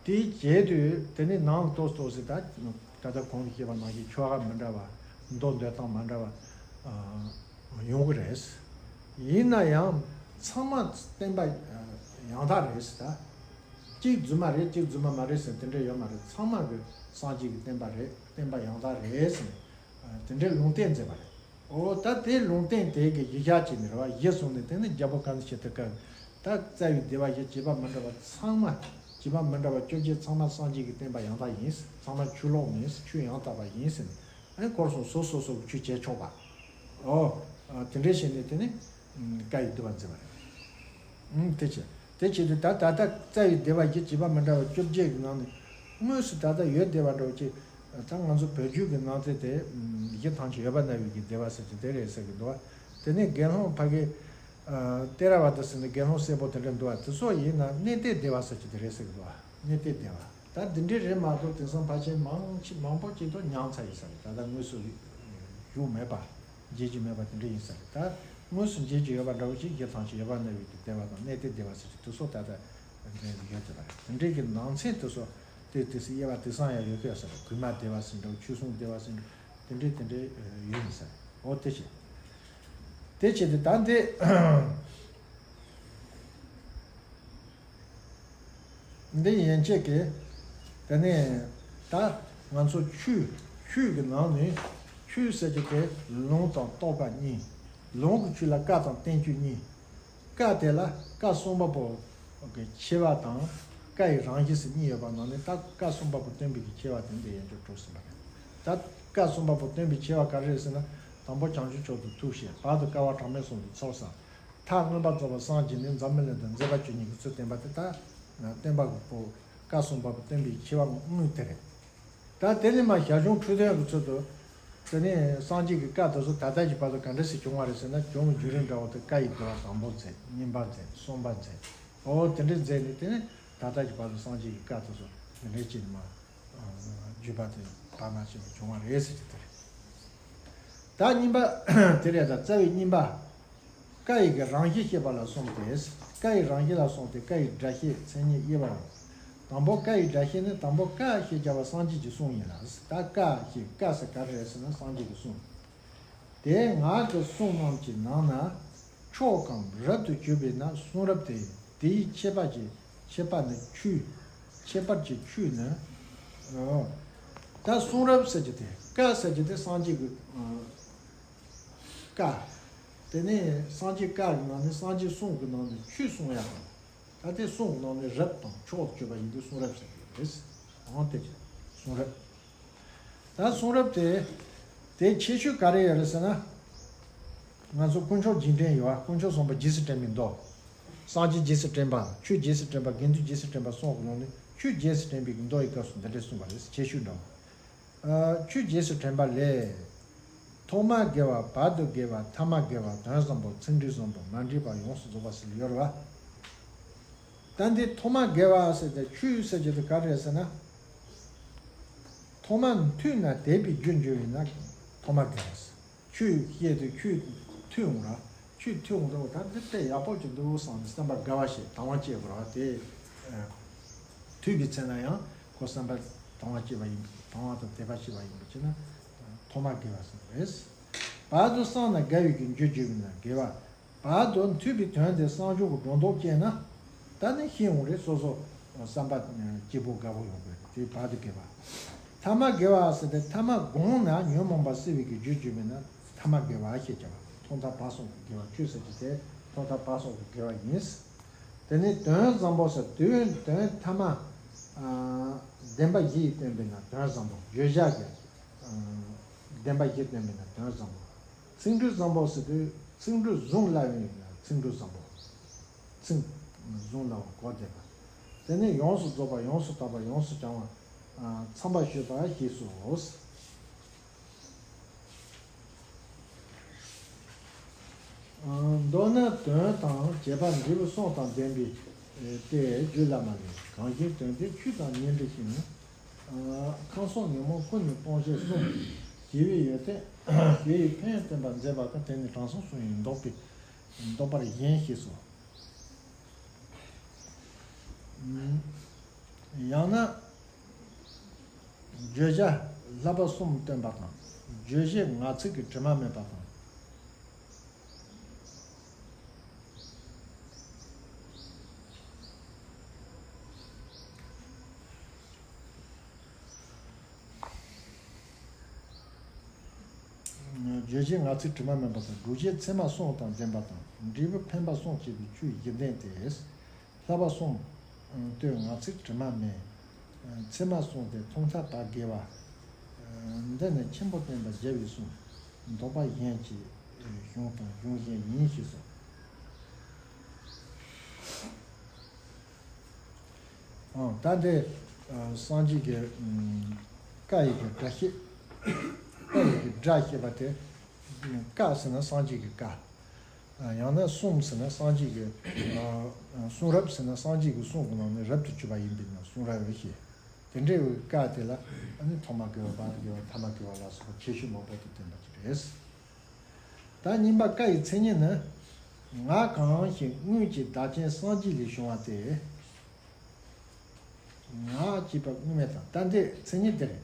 དེ་བྱས་དུས་དེ་ནས་ནང་ལ་ཏོག་ཙམ་ཏོག་ཙམ་ད་ད་ལྟ་གོང་དུ་བཤད་པ་ནང་བཞིན་ཆོ་ག་མི་འདྲ་བ། མདོ་འདོན་སྟངས་མི་འདྲ་བ་ཡོང་གི་རེད། ཡིན་ན་ཡང་ཚང་མ་བསྟན་པ་ཡང་དག་རེད་ཟེར། ད་གཅིག་རྫུན་མ་རེད། གཅིག་རྫུན་མ་མ་རེད་ཟེར་དེ་འདྲ་ཡོད་མ་རེད། ཚང་མ་གི་སངས་རྒྱས་ཀྱི་བསྟན་པ་རེད། བསྟན་པ་ཡང་དག་རེད་ཟེར་དེ་འདྲའི་ལུང་བསྟན་མཛད་པ་རེད། འོ་ད་དེ་ལུང་བསྟན་དེ་གི་གཞི་བཞག་བྱས་ནས་རེད་བ། གཞི་བཟུང་ནས་དེ་ནི་རྒྱལ་པོ་ཀ་ན་ཤེ་ཏི་ཀ་གི་ད་རྩ་བའི་སྡེ་པ་བཞི་བྱེད་པ་མི་འདྲ་བ་ཚང་མ། བྱེད་པ་མི་འདྲ་བ་བཅོ་བརྒྱད་ཚང་མ་སངས་རྒྱས་ཀྱི་བསྟན་པ་ཡང་དག་ཡིན། ཚང་མ་ཆོས་ལོག་མིན། ཆོས་ཡང་དག་པ་ཡིན་ཟེར་ནས། ཨ་ནི་འཁོར་གསུམ་སོ་སོ་སོ་གི་ཆོས་བྱེད་ཆོག་པ། ཨོ། ཨ་དེ་འདྲའི་བྱས་ནས་དེ་ནི་བཀའ་ཡི་བསྡུ་བ་མཛད་པ་རེད། ཨང་། དེ་བྱས། དེ་བྱས་དུས་ད་ད་ལྟ་རྩ་བའི་སྡེ་པ་བཞི་བྱེད་པ་མི་འདྲ་བ་བཅོ་བརྒྱད་ཀྱི་ནང་ནས་དངོས་སུ་ད་ལྟ་ཡོད་བསྡད་པ་འདྲ་བོ་ཅིག་ད་ང་ཚོ་བོད་བརྒྱུད་ཀྱི་ནང་ཚན་དེ་གཞི་ཐམས་ཅད་ཡོད་པར་སྨྲ་བའི་གི་སྡེ་པ་ཟེར་གྱི་དེ་རེད་ཟེར་གྱི་འདུག་བ། དེ་ནས་དགེ་སློང་ཕ་གི་ཨ་ཏེ་ར་བ་ཏ་ཟེར་ནས་དགེ་སློང་སེར་པོ་དེ་འདྲ་འདུག་བ། དེ་ཚོ་ཡིན་ན་གནས་བརྟན་སྡེ་པ་ཟེར་གྱི་དེ་རེད་ཟེར་གྱི་འདུག་བ། གནས་བརྟན་སྡེ་པ། ད་འདི་འདྲའི་རེད་མ་གཏོགས་དེང་སང་ཕལ་ཆེར་མང་ཆེ་མང་པོ་ཅིག་ཏུ་ཉམས་ཚར་ཡོད་ས་རེད། ད་ལྟ་དངོས་སུ་བཞུགས་མེད་པ། མཇལ་རྒྱུ་མེད་པ་དེ་འདྲ་ཡིན་ས་རེད། ད་དངོས་སུ་མཇལ་རྒྱུ་ཡོད་པ་འདྲ་བོ་ཅིག་གཞི་ཐམས་ཅད་ཡོད་པར་སྨྲ་བའི་གི་སྡེ་པ་དང་གནས་བརྟན་སྡེ་པ་ཟེར་གྱི་དེ་ཚོ་ད་ལྟ་འདྲ་ཡོད་དེ་བ་རེད། དེ་འདྲའི་གི་ནང་ཚན་དེ་ཚོ་དེ་དེ་སྲིད་དབྱེ་བ་དེང་སང་ཡང་ཡོད་ཀྱི་ཡོད་ས་རེད། དགོན་པ་སྡེ་པ་ཟེར་འདྲ་བོ། ཆོས་སྲུང་སྡེ་པ་ཟེར་འདྲ་བོ། དེ་འདྲའི་དེ་འདྲའི་ཡོད་ཡིན་ས་རེད། འོ་དེ་བྱས། དེ་བྱས་ཏེ་ད་འདི་འདི་ཡན་ཆད་ཀྱི་དེ་ནས་ད་ང་ཚོ་ཆོས་ཆོས་ཀྱི་ནང་ནས་ཆོས་ཟེར་གྱི་དེ་ལུང་དང་རྟོགས་པ་གཉིས། ལུང་གི་ཆོས་ལ་བཀའ་དང་བསྟན་བཅོས་གཉིས། བཀའ་དེ་ལ་བཀའ་གསུམ་པ་པོ་གི་ཆེ་བ་དང་བཀའ་ཡི་རང་བཞིན་ཟེར་གཉིས་ཡོད་པ་ནང་ནས་ད་བཀའ་གསུམ་པ་པོ་སྟོན་པའི་གི་ཆེ་བ་དེ་འདི་ཡན་ཆད་གྲུབ་ཟིན་པ་རེད། ད་བཀའ་གསུམ་པ་པོ་སྟོན་པའི་ཆེ་བ་ག་རེ་རེད་ཟེར་ན། དང་པོ་བྱང་ཆུབ་མཆོག་ཏུ་ཐུགས་བསྐྱེད། བར་དུ་བསྐལ་པ་གྲངས་མེད་གསུམ་དུ་ཚོགས་བསགས། མཐར་མངོན་པར་རྫོགས་པར་སངས་རྒྱས་ནས་འཛམ་བུ་གླིང་དུ་མཛད་པ་བཅུ་གཉིས་ཀྱི་ཚུལ་བསྟན་པ་དེ་ད་བསྟན་པ་གི་པོ་བཀའ་གསུམ་པ་པོ་སྟོན་པའི་ཆེ་བ་དངོས་དེ་རེད། ད་དེ་ནས་མར་ཞར་བྱུང་འཁྲུལ་དོན་གྱི་ཚུལ་དུ། དེ་ནས་སངས་རྒྱས་ཀྱི་བཀའ་དེ་ཚོ་ད་ལྟ་གི་བར་དུ་ག་འདྲ་ཞིག་བྱུང་བ་རེད་ཟེར་ན། བྱུང་བའི་བརྒྱུད་རིམ་འདྲ་བོ་དེ་བཀའ་ཡི་བསྡུ་བ་དང་པོ་མཛད། གཉིས་པ་མཛད། གསུམ་པ་མཛད། འོ་དེ་འདྲ་མཛད་ནས་དེ་ནས་ད་ལྟ་གི་བར་དུ་སངས་རྒྱས་ཀྱི་བཀའ་དེ་ཚོ་དེ་འདྲ་བྱས་ནས་མར་བརྒྱུད་པ་དེ་བར་མ་ཆད་པར་བྱུང་བ་རེད་ཟེར་གྱི་དེ་རེད། ད་གཉིས་པ་དེ་རེད། ད་རྩ་བའི་གཉིས་པ། བཀའ་ཡི་གི་རང་བཞིན་བཤད་པ་ལ་གསུམ་སྟེ། བཀའ་ཡི་རང་བཞིན་ལ་གསུམ་སྟེ། བཀའ་ཡི་སྒྲ་བཤད་མཚན་ཉིད་དབྱེ་བ་ཡོད། དང་པོ་བཀའ་ཡི་སྒྲ་བཤད་ནི། དང་པོ་བཀའ་ཞེས་བྱ་བ་སངས་རྒྱས་ཀྱི་གསུང་ཡིན་ལ། ད་བཀའ་ཞེས་བཀའ་ཟེར་ག་རེ་རེད་ཟེར་ན་སངས་རྒྱས་ཀྱི་གསུང་། དེ་སྔགས་ཀྱི་གསུང་རྣམས་ཀྱི་ནང་ན་མཆོག་གམ་རབ་ཏུ་གྱུར་པས་ན་གསུང་རབ་སྟེ། དེའི་ཁྱད་པར་གྱི་ཁྱད་པར་ནི་ཆོས། ཁྱད་པར་གྱི་ཆོས་ནི། ཨོ། ད་གསུང་རབ་ཟེར་གྱི་དེ། བཀའ་ཟེར་གྱི་དེ་སངས་རྒྱས་ཀྱི་ཨ་བཀའ། དེ་ནས་སངས་རྒྱས་བཀའ་གི་ནང་ནས་སངས་རྒྱས་གསུང་གི་ནང་ནས་ཆོས་གསུང་ཡག་དང་། ད་དེ་གསུང་གི་ནང་ནས་རབ་དང་མཆོག་ཏུ་གྱུར་པ་ཡིན་དུས་གསུང་རབ་ཟེར་གྱི་རེད། འོང་དེ་གསུང་རབ། ད་གསུང་རབ་དེ་དེ་ཁྱད་ཆོས་ག་རེ་ཡོད་རེད་ཟེར་ན། ང་ཚོ་དཀོན་མཆོག་རྗེས་དྲན་ཡོད་པ། དཀོན་མཆོག་གསུམ་པོ་རྗེས་སུ་དྲན་པའི་མདོ། སངས་རྒྱས་རྗེས་སུ་དྲན་པ། ཆོས་རྗེས་སུ་དྲན་པ། དགེ་འདུན་རྗེས་སུ་དྲན་པ་གསུམ་གྱི་ནང་ནས་ཆོས་རྗེས་སུ་དྲན་པའི་མདོ་ཡི་སྐབས་སུ་འདི་འདྲ་གསུངས་པ་རེད། ཁྱད་ཆོས་འདྲ་བོ། ཨ། ཆོས་རྗེས་སུ་དྲན་པ་ལས། ཐོག་མ་དགེ་བ། བར་དུ་དགེ་བ། ཐ་མ་དགེ་བ། དོན་བཟང་པོ། ཚིག་འབྲུ་བཟང་པོ། མ་འདྲེས་པ། ཡོངས་སུ་རྫོགས་པ་ཟེར་ཡོད་རེད་བ། ད་འདི་ཐོག་མ་དགེ་བ་ཟེར་ཏེ་ཆོས་ཟེར་རྒྱུ་དེ་ག་རེ་རེད་ཟེར་ན། ཐོག་མ་ཐོས་ན་དད་པའི་རྒྱུར་འགྱུར་བས་ན་ཐོག་མ་དགེ་བ་ཟེར། ཆོས་བཤད་དུས་ཆོས་ཐོས་འོང་ར། ཆོས་ཐོས་འོང་ར། འོ་ད་འདི་དཔེ་ཡག་པོ་ཅིག་འདུག་བསམ་ནས་བསམ་པ་དགའ་བ་བྱས་དང་བ་སྐྱེ་དགོས་ར་བ་དེ། ཐོས་པའི་ཚེ་ན་ཡང་ཁོ་བསམ་པ་དང་བ་སྐྱེ་བ་ཡིན། དང་བ་དང་དད་པ་སྐྱེ་བ་ཡིན་པ་བྱས་ན་ཐོག་མ་དགེ་བ་ཟེར་བ་རེད། བར་དུ་གསང་ན་དགའ་བའི་གི་རྒྱུར་འགྱུར་བས་ན་དགེ་བ། བར་དུ་ཐོས་པའི་དོན་དེ་བསམ་བྱུང་གི་སྒྲོ་འདོགས་བཅད་ན། ད་ནི་ཤེས་འོང་རེད། སོ་སོ་བསམ་པ་སྐྱིད་པོ་དགའ་པོ་ཡོང་དགོས་རེད། དེ་བར་དུ་དགེ་བ། ཐ་མ་དགེ་བ་ཟེར་ཏེ་ཐ་མ་བསྒོམས་ན་ཉོན་མོངས་པ་སེལ་བའི་གི་རྒྱུར་གྱུར་པས་ན་ཐ་མ་དགེ་བ་ཞེས་བྱ་བ། ཐོག་མཐའ་བར་གསུམ་གྱི་དགེ་བ་ཆོས་ཟེར་གྱི་དེ་ཐོག་མཐའ་བར་གསུམ་གྱི་དགེ་བ་ཡིན། དེ་ནས་དོན་བཟང་པོ་ཟེར་དོན་དོན་ཐ་མ་ཨ་བདེན་པ་བཞི་ཡིས་སྟོན་པས་ན་དོན་བཟང་པོ། བརྗོད་བྱ་གི་ཨ་བདེན་པ་བཞི་སྟོན་པས་ན་དོན་བཟང་པོ། ཚིག་འབྲུ་བཟང་པོ་ཟེར་དུས་ཚིག་འབྲུ་བཟུང་སླ་བས་ན་ཚིག་འབྲུ་བཟང་པོ། ཚིག་བཟུང་སླ་བ་གོ་བདེ་བ། དེ་ནས་ཡོངས་སུ་རྫོགས་པ་ཡོངས་སུ་དག་པ་ཡོངས་སུ་བྱང་བ། ཚངས་པར་སྤྱོད་པ་ཞེས་སོ། མདོར་ན་དོན་དང་བྱེད་པ་འབྲས་བུ་གསུམ་དང་ལྡན་པའི་སྟེ། རྒྱུད་བླ་མ་ལས། གང་ཞིག་དོན་དེ་ཆོས་དང་ཉེར་འབྲེལ་ཞིང་། ཁམས་གསུམ་ཉོན་མོངས་ཀུན་ནས་སྤོང་བྱེད་གསུམ། ཞི་བའི་ཡོན་ཏན་ཞི་བའི་ཕན་ཡོན་བསྟན་པར་མཛད་པ་དང་། དེ་ནི་དྲང་སྲོང་གསུམ་ཡང་བཟློག་པའི་བཟློག་པར་བཞེད་ཞེས་སོ། ཡང་ན། བརྗོད་བྱ་བསླབ་པ་གསུམ་སྟོན་པ་དང་། རྗོད་བྱེད་ངག་ཚིག་གི་དྲི་མ་མེད་པ་དང་། རྗོད་བྱེད་ངག་ཚིག་དྲི་མ་མེད་པ་དང་། སྒྲུབ་བྱེད་ཚད་མ་གསུམ་དང་ལྡན་པ་དང་། འབྲས་བུ་འཕེན་པ་གསུམ་བཅས་པའི་ཆོས་བཞི་ལྡན་ཏེ། བསླབ་པ་གསུམ་སྟོན་ངག་ཚིག་དྲི་མ་མེད། ཚད་མ་གསུམ་སྟེ་ཐོག་མཐའ་དག་དགེ་བ། འདི་ནི་ཆེན་པོ་བསྟན་པ་རྒྱལ་བའི་གསུང་། བཟློག་པ་གཞན་གྱི་གཞུང་དང་གཞུང་གཞན་ཡིན་ཞེས་སོ། ཨང་། ད་འདི་སངས་རྒྱས་ཀྱི་བཀའ་ཡི་གི་སྒྲ་བཤད། བཀའ་ཡི་གི་སྒྲ་བཤད་པ་དེ། བཀའ་ཟེར་ན་སངས་རྒྱས་ཀྱི་བཀའ། ཡང་ན་གསུང་ཟེར་ན་སངས་རྒྱས་ཀྱི། གསུང་རབ་ཟེར་ན་སངས་རྒྱས་ཀྱི་གསུང་གི་ནང་ནས་རབ་ཏུ་གྱུར་པ་ཡིན་པས་ན་གསུང་རབ་ཞེས། དེ་འདྲའི་བཀའ་དེ་ལ་ཨ་ནི་ཐོག་མ་དགེ་བ། བར་དུ་དགེ་བ། ཐ་མ་དགེ་བ་ལ་སོགས་པ་ཁྱད་ཆོས་མང་པོ་དང་ལྡན་པ་ཅིག་རེད། ད་གཉིས་པ་བཀའ་ཡི་མཚན་ཉིད་ནི། ངག་གང་ཞིག་སྔོན་གྱི་བདག་ཅན་སངས་རྒྱས་ལས་བྱུང་བ་སྟེ། ངག་ཅེས་པ་དངོས་མེད་དང་། ད་འདི་མཚན་ཉིད་འདི་རེད།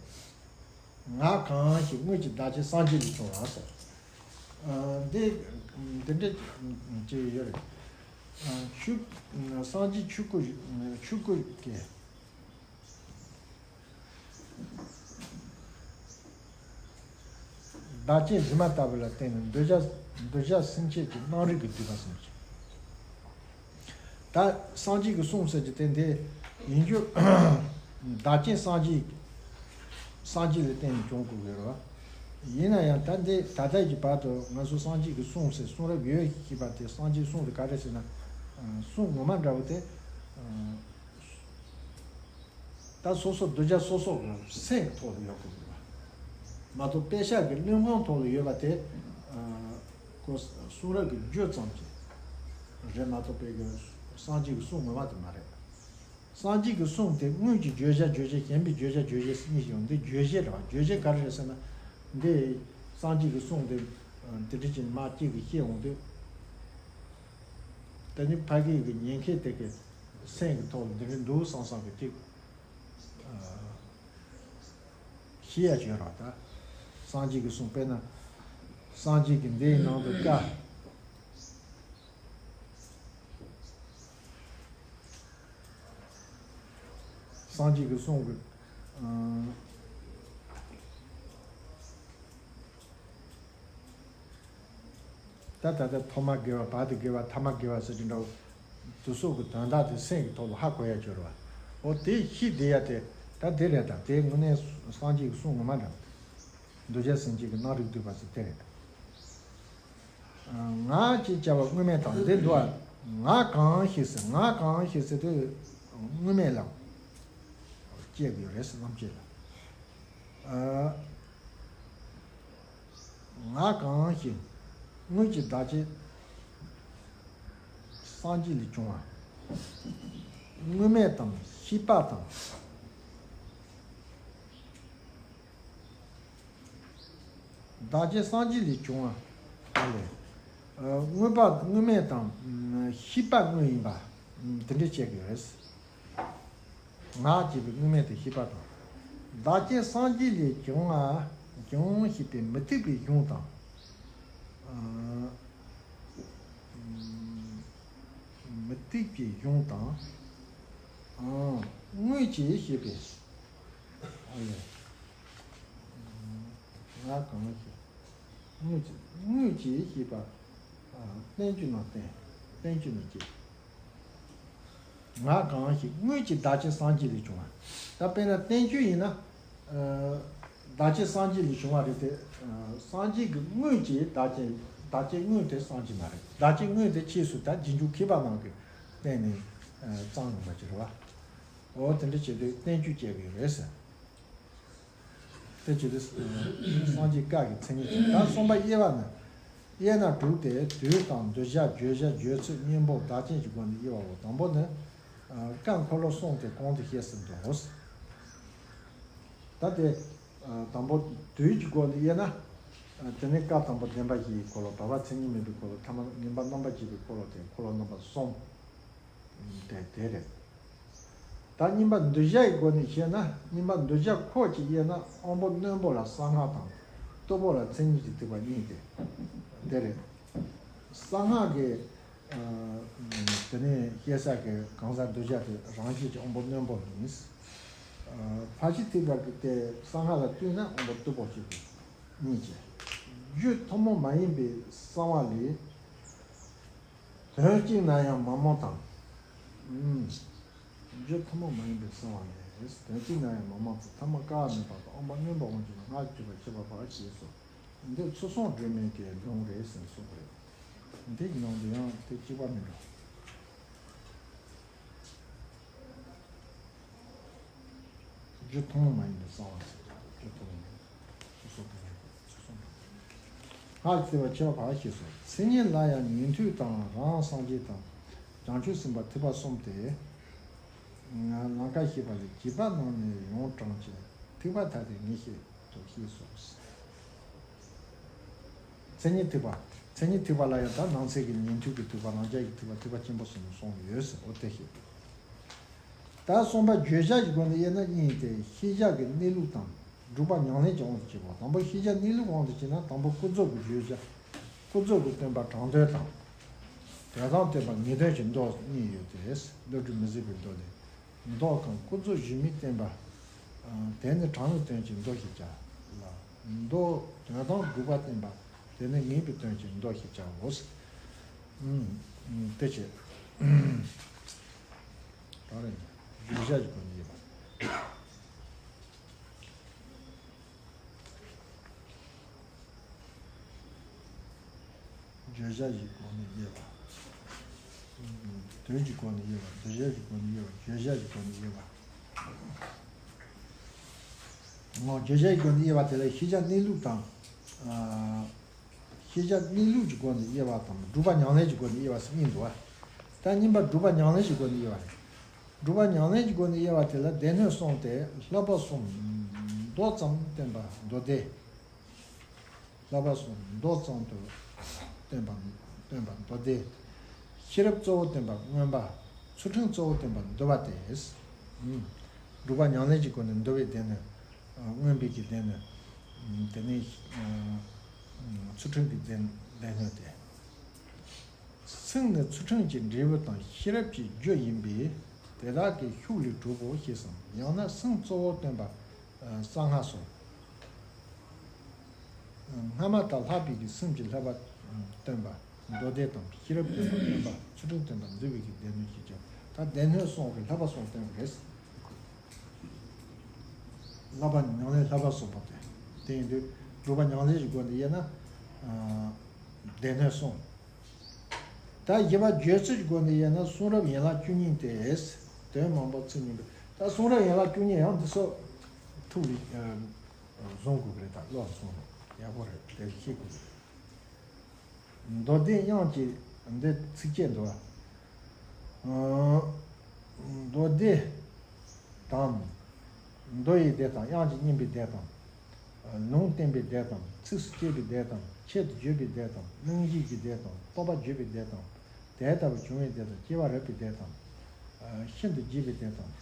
ངག་གང་ཞིག་སྔོན་གྱི་བདག་ཅན་སངས་རྒྱས་ལས་བྱུང་བ་ཟེར། འདི་འདི་འདྲ་ཅིག་ཡོད་རེད། ཆོས། སངས་རྒྱས་ཆོས་སྐུ། ཆོས་སྐུ་གི། བདག་ཅན་སྒྱུ་མ་ལྟ་བུ་ལ་བརྟེན་ནས་འདོད་བྱ། འདོད་བྱ་སེམས་ཅན་གྱི་སྣང་རིགས་ཀྱི་སྡུད་པ་སེམས་ཅན། ད་སངས་རྒྱས་ཀྱི་གསུང་ཟེར་གྱི་དེ་འདི་ཡིན་རྒྱུ། བདག་ཅན་སངས་རྒྱས། སངས་རྒྱས་ལ་བརྟེན་ནས་བྱུང་དགོས་ཀྱི་རེད་བ། ཡིན་ན་ཡང་ད་འདི་ད་ལྟ་གི་བར་དུ་ང་ཚོ་སངས་རྒྱས་ཀྱི་གསུང་ཟེར། གསུང་རབ་ཡོད་ཅེས་པ་དེ། སངས་རྒྱས་གསུང་དེ་ག་རེ་ཟེར་ན། གསུང་ངོ་མ་འདྲ་བོ་དེ། ད་སོ་སོ་གདུལ་བྱ་སོ་སོ་གི་སེམས་ཀྱི་ཐོག་ལ་ཡོད་དགོས་ཀྱི་རེད་བ། མ་གཏོགས་དཔེ་ཆ་གི་གླེགས་བམ་ཐོག་ལ་ཡོད་པ་དེ། ཨ། ཁོ་གསུང་རབ་ཀྱི་རྒྱུ་ཙམ་གྱི་རེད་མ་གཏོགས། དཔེ་གི་སངས་རྒྱས་ཀྱི་གསུང་ངོ་མ་དེ་མ་རེད། སངས་རྒྱས་ཀྱི་གསུང་དེ་སྔོན་གྱི་བརྗོད་བྱ་རྗོད་བྱེད། གཞན་པའི་བརྗོད་བྱ་རྗོད་བྱེད་གཉིས་ཡོད། འདི་རྗོད་བྱེད་རེད་བ། རྗོད་བྱེད་ག་རེ་རེད་ཟེར་ན། འདི་སངས་རྒྱས་ཀྱི་གསུང་དེ་འདི་འདྲ་ཅིག་མ་གཅིག་གིས་བཤད་འོང་དུས། དེ་ནི་ཕ་གི་གི་ཉན་མཁན་དེ་གི་སེམས་ཀྱི་ཐོག་ལ་འདི་འདྲ་འདུག་བསམ་བསམ་གི་ཅིག་ཤེས་ཡ་ཅིག་ཡོད་རེད་བ། ད་སངས་རྒྱས་ཀྱི་གསུང་། དཔེར་ན་སངས་རྒྱས་ཀྱི་འདིའི་ནང་དུ་བཀའ། སངས་རྒྱས་ཀྱི་གསུང་གི། ཨ། ད་ད་ལྟ་ཐོག་མ་དགེ་བ། བར་དུ་དགེ་བ། ཐ་མ་དགེ་བ་ཟེར་གྱི་འདྲ་བོ། དེ་སོགས་ཀྱི་དོན་དག་དེ་སེམས་ཀྱི་ཐོག་ལ་ཧ་གོ་ཡ་ཅིག་ཡོད་རེད་བ། འོ་དེ་ཤེས་བསྡད་ཡ་དེ་ད་དེ་རེད། ད་དེ་དངོས་གནས་སངས་རྒྱས་ཀྱི་གསུང་ངོ་མ་འདྲ་བ། འདུལ་བྱ་སེམས་ཅན་གྱི་སྣང་རིགས་སྡུད་པ་ཟེར་དེ་རེད། ངག་ཅེས་བྱ་བ་དངོས་མེད་དང་། འདི་འདུག་ཨ། ངག་གང་ཞིག་ཟེར། ངག་གང་ཞིག་ཟེར་དུས་དངོས་མེད་ལ་བཤད་དགོས་རེད་ཟེར། རྣམ་བཤད་ལ། ཨ། ངག་གང་ཞིག་སྔོན་གྱི་བདག་ཅན་སངས་རྒྱས་ལས་བྱུང་བ། དངོས་མེད་དང་ཤེས་པ་དང་། བདག་ཅན་སངས་རྒྱས་ལས་བྱུང་བ་ལས། ཨ། དངོས་པ་དངོས་མེད་དང་། ཤེས་པ་དངོས་ཡིན་པ། དེ་འདྲ་བཤད་དགོས་རེད། ངག་ཅེས་པའི་དངོས་མེད་དེ་ཤེས་པ་དང་། བདག་ཅན་སངས་རྒྱས་ལས་བྱུང་བ། བྱུང་ཞེས་པའི་མུ་སྟེགས་པའི་གཞུང་དང་། ཨ། མུ་སྟེགས་པའི་གཞུང་དང་། ཨ། དངོས་ཀྱིས་ཞེས་པའི། ཨ་ལས། ངག་གང་ཞིག་སྔོན་གྱི། སྔོན་གྱི་ཞེས་པ། ཨ། བསྟན་བཅོས་ནང་བསྟན། བསྟན་བཅོས་ནང་བཅས། ངག་གང་ཞིག་སྔོན་གྱི་བདག་ཅན་སངས་རྒྱས་ལས་བྱུང་བ། ད་དཔེར་ན་བསྟན་བཅོས་ཡིན་ན། ཨ། བདག་ཅན་སངས་རྒྱས་ལས་བྱུང་བ་རེད་དེ། ཨ། སངས་རྒྱས་ཀྱི་སྔོན་གྱི་བདག་ཅན། བདག་ཅན་སྔོན་དེ་སངས་རྒྱས་མ་རེད། བདག་ཅན་སྔོན་དེ་ཕྱིས་སུ་ད་རྗེས་འཇུག་མཁས་པ་རྣམས་ཀྱིས་བསྟན་ནས། ཨ། བརྩམས་ཡོང་བ་ཅིག་རེད་བ། འོ་དེ་འདྲ་བྱེད་དུས་བསྟན་བཅོས་བྱས་པ་རེད་ཟེར། དེ་བྱེད་དུས་སངས་རྒྱས་བཀའ་གི་མཚན་ཉིད་ཀྱི། ད་གསུམ་པ་དབྱེ་བ་ནི། དབྱེ་ན་དྲུག་སྟེ། དུས་དང་གདུལ་བྱ་བརྗོད་བྱ་བརྗོད་ཚུལ་གཉེན་པོ་བདག་རྐྱེན་གྱི་སྒོ་ནས་དབྱེ་བའོ། དང་པོ་ནི། བཀའ་འཁོར་ལོ་གསུམ་སྟེ་གོང་དུ་བཤད་ཟིན་ཏོ། ད་དེ། དང་པོ་དུས་ཀྱི་སྒོ་ནས་དབྱེ་ན། དེ་ནས་བཀའ་དང་པོ་བདེན་པ་བཞིའི་འཁོར་ལོ། བར་པ་མཚན་ཉིད་མེད་པའི་འཁོར་ལོ། ཐ་མ་ངན་པ་རྣམ་པར་འབྱེད་པའི་འཁོར་ལོ་སྟེ་འཁོར་ལོ་རྣམ་པ་གསུམ། དེ་དེ་རེད། ད་གཉིས་པ་གདུལ་བྱའི་སྒོ་ནས་བཤད་ན། གཉིས་པ་གདུལ་བྱ་འཁོར་གྱིས་དབྱེ་ན་དབང་པོ་རྣོན་པོ་ལ་གསང་སྔགས་དང་། རྟུལ་པོ་ལ་མཚན་ཉིད་ཀྱི་ཐེག་པ་གཉིས་ཏེ། དེ་རེད། གསང་སྔགས་ཀྱི། ཨ། དེ་ནས་བཤད་ས་གི་གང་ཟག་གདུལ་བྱ་དེ་རང་བཞིན་གྱི་དབང་པོ་རྣོན་པོ་ཡིན། ཨ། ཕར་ཕྱིན་ཐེག་པ་གི་དེ་གསང་སྔགས་ལ་ལྟོས་ན་དབང་པོ་རྟུལ་པོ་སྐྱེ་དགོས། གཉིས་ཀྱི། རྒྱུ་ཐུན་མོང་མ་ཡིན་པའི་གསང་བ་ལས། དོན་གཅིག་ན་ཡང་མི་རྨོངས་དང་། ཨུམ། རྒྱུ་ཐུན་མོང་མ་ཡིན་པའི་གསང་བ་ལས། དོན་གཅིག་ན་ཡང་མི་རྨོངས་དང་། ཐ་མ་དཀའ་བ་མེད་པ་དང་། དབང་པོ་རྣོན་པོ་དབང་གྱུར་ན། སྔགས་ཀྱི་སྤྱོད་པ་ཁྱད་པར་བར་ཞེས་སོ། འདི་ཚུལ་གསུམ་སྒྲོན་མེ་གི་ལུང་རེད་ཟེར་གསུངས་པ་རེད། འདི་གི་ནང་དུ་ཡང་དེ་གཅིག་པ་མི་འགྲོ། རྒྱུ་ཐུན་མོང་མ་ཡིན་པའི་གསང་བ་ཟེར། རྒྱུ་ཐུན་མོང་མ་ཡིན་པའི་སོ་སོ་སྒྲོན་མེ། སོ་སོ་སྒྲོན་མེ། སྔགས་ཀྱི་སྤྱོད་པ་ཁྱད་པར་བར་ཞེས་སོ། མཚན་ཉིད་ལ་ཡང་ཉན་ཐོས་དང་། རང་སངས་རྒྱས་དང་། བྱང་ཆུབ་སེམས་དཔའ་ཐེག་པ་གསུམ་སྟེ། ལམ་ཁ་ཤེས་པ་ལས། བྱིས་པ་རྣམས་ནི་ཡོངས་དྲངས་ཀྱི། ཐེག་པ་ཐ་དད་ངེས་ཤེས་དུ་ཤེས་སོ། མཚན་ཉིད་ཐེག་པ། མཚན་ཉིད་ཐེག་པ་ལ་ཡང་ད་ནང་གསེས་ཀྱི་ཉན་ཐོས་ཀྱི་ཐེག་པ། རང་རྒྱལ་གྱི་ཐེག་པ། ཐེག་པ་ཆེན་པོ་གསུམ་གསུངས་ཡོད་ཟེར། འོ་དེ་ཤེས། ད་གསུམ་པ་བརྗོད་བྱ་གྱི་སྒོ་ནས་དབྱེ་ན་གཉིས་ཏེ། ཤེས་བྱ་གི་གནས་ལུགས་དང་། སྒྲུབ་པ་ཉམས་ལེན་གྱི་དབང་དུ་བྱེད་པ། དང་པོ་ཤེས་བྱ་གནས་ལུགས་དབང་དུ་བྱས་ན། དང་པོ་ཀུན་རྫོབ་ཀྱི་བརྗོད་བྱ། ཀུན་རྫོབ་ཀྱི་སྟོན་པ་དྲང་དོན་དང་། དོན་དམ་སྟོན་པ་ངེས་དོན་གྱི་མདོ་གཉིས་ཡོད་དེ། བློ་གྲོས་མི་ཟད་པའི་མདོ་ནས། མདོ་གང་ཀུན་རྫོབ་གཞི་མེད་བསྟན་པ། དེ་ནི་དྲང་བའི་དོན་གྱི་མདོ་ཞེས་བྱ་ལ། མདོ་དོན་དམ་སྒྲུབ་པ་བསྟན་པ། དེ་ནི་ངེས་པའི་དོན་གྱི་མདོ་ཞེས་བྱའོ། ཨུམ། དེ་བྱས། གང་རེད། བརྗོད་བྱ་གྱི་སྒོ་ནས་དབྱེ་བ། བརྗོད་བྱ་གྱི་སྒོ་ནས་དབྱེ་བ། དོན་གྱི་སྒོ་ནས་དབྱེ་བ། གདུལ་བྱ་གྱི་སྒོ་ནས་དབྱེ་བ། བརྗོད་བྱ་གྱི་སྒོ་ནས་དབྱེ་བ། ངོ་། བརྗོད་བྱ་གྱི་སྒོ་ནས་དབྱེ་བ་དེ་ལ་ཤེས་བྱ་གནས་ལུགས་དང་། ཨ། ཤེས་བྱ་གནས་ལུགས་ཀྱི་སྒོ་ནས་དབྱེ་བ་དང་། སྒྲུབ་པ་ཉམས་ལེན་གྱི་སྒོ་ནས་དབྱེ་བ་ཟེར་གཉིས་འདུག་བ། ད་གཉིས་པ་སྒྲུབ་པ་ཉམས་ལེན་གྱི་སྒོ་ནས་དབྱེ་བ་རེད། སྒྲུབ་པ་ཉམས་ལེན་གྱི་སྒོ་ནས་དབྱེ་བ་དེ་ལ་སྡེ་སྣོད་གསུམ་སྟེ། བསླབ་པ་གསུམ། མདོ་ཙམ་བསྟན་པ་མདོ་སྡེ། བསླབ་པ་གསུམ། མདོ་ཙམ་དུ་བསྟན་པ། བསྟན་པ་མདོ་སྡེ། ཤེས་རབ་གཙོ་བོ་བསྟན་པ་མངོན་པ། ཚུལ་ཁྲིམས་གཙོ་བོ་བསྟན་པ་འདུལ་བ་སྟེ། ཨུམ། སྒྲུབ་པ་ཉམས་ལེན་གྱི་སྒོ་ནས་འདུལ་བའི་སྡེ་སྣོད། མངོན་པའི་གི་སྡེ་སྣོད། དེ་ནས་ཚུལ་ཁྲིམས་ཀྱི་སྡེ་སྡེ་སྣོད་དེ། སེམས་ནི་ཚུལ་ཁྲིམས་ཀྱི་འབྲས་བུ་དང་། ཤེས་རབ་ཀྱི་རྒྱུ་ཡིན་པས། དེ་དག་གི་ཤུགས་ལས་གྲུབ་བོ་ཞེས་སམ། ཡང་ན་སེམས་གཙོ་བོ་བསྟན་པ་གསང་སྔགས་སོ། སྔ་མ་དང་ལྷག་པའི་གི་སེམས་ཀྱི་བསླབ་པ་སྟོན་པ་མདོ་སྡེ་དང་། ཤེས་རབ་སྟོན་པ་མངོན་པ། ཚུལ་ཁྲིམས་སྟོན་པ་འདུལ་བའི་གི་སྡེ་སྣོད་ཅེས་བྱ། ད་སྡེ་སྣོད་གསུམ་གི་བསླབ་པ་གསུམ་བསྟན་པ་རེད། བསླབ་པ་ཉམས་ལེན་བསླབ་པ་གསུམ་པོ་དེ། དེ་ཡིན་དུས་སྒྲུབ་པ་ཉམས་ལེན་གྱི་སྒོ་ནས་དབྱེ་ན། ཨ། སྡེ་སྣོད་གསུམ། ད་བཞི་པ་བརྗོད་ཚུལ་གྱི་སྒོ་ནས་དབྱེ་ན། གསུང་རབ་ཡན་ལག་བཅུ་གཉིས་ཏེ། དོན་མང་པོ་ཚིག་ཉུང་པོ། ད་གསུང་རབ་ཡན་ལག་བཅུ་གཉིས་ཡང་འདི་ཚོ་ཐུགས་ལ་བཟུང་དགོས་པ་རེད། ད་བློ་ལ་བཟུང་དགོས། ཡག་པོ་རེད། དེ་ཤེས་དགོས་རེད། མདོ་སྡེ་དབྱངས་ཀྱི་འདི་ཚིགས་བཅད་འདུག་བ། མདོ་སྡེ་དང་། མདོ་ཡི་སྡེ་དང་། དབྱངས་ཀྱིས་བསྙེན་པའི་སྡེ་དང་། ལུང་བསྟན་པའི་སྡེ་དང་། ཚིགས་སུ་བཅད་པའི་སྡེ་དང་། ཆེད་དུ་བརྗོད་པའི་སྡེ་དང་། གླེང་གཞི་གི་སྡེ་དང་། སྟོན་པ་བརྗོད་པའི་སྡེ་དང་། དེ་ལྟ་བུ་བྱུང་བའི་སྡེ་དང་། སྐྱེ་བ་རབས་པའི་སྡེ་དང་། ཤིན་ཏུ་རྒྱས་པའི་སྡེ་དང་།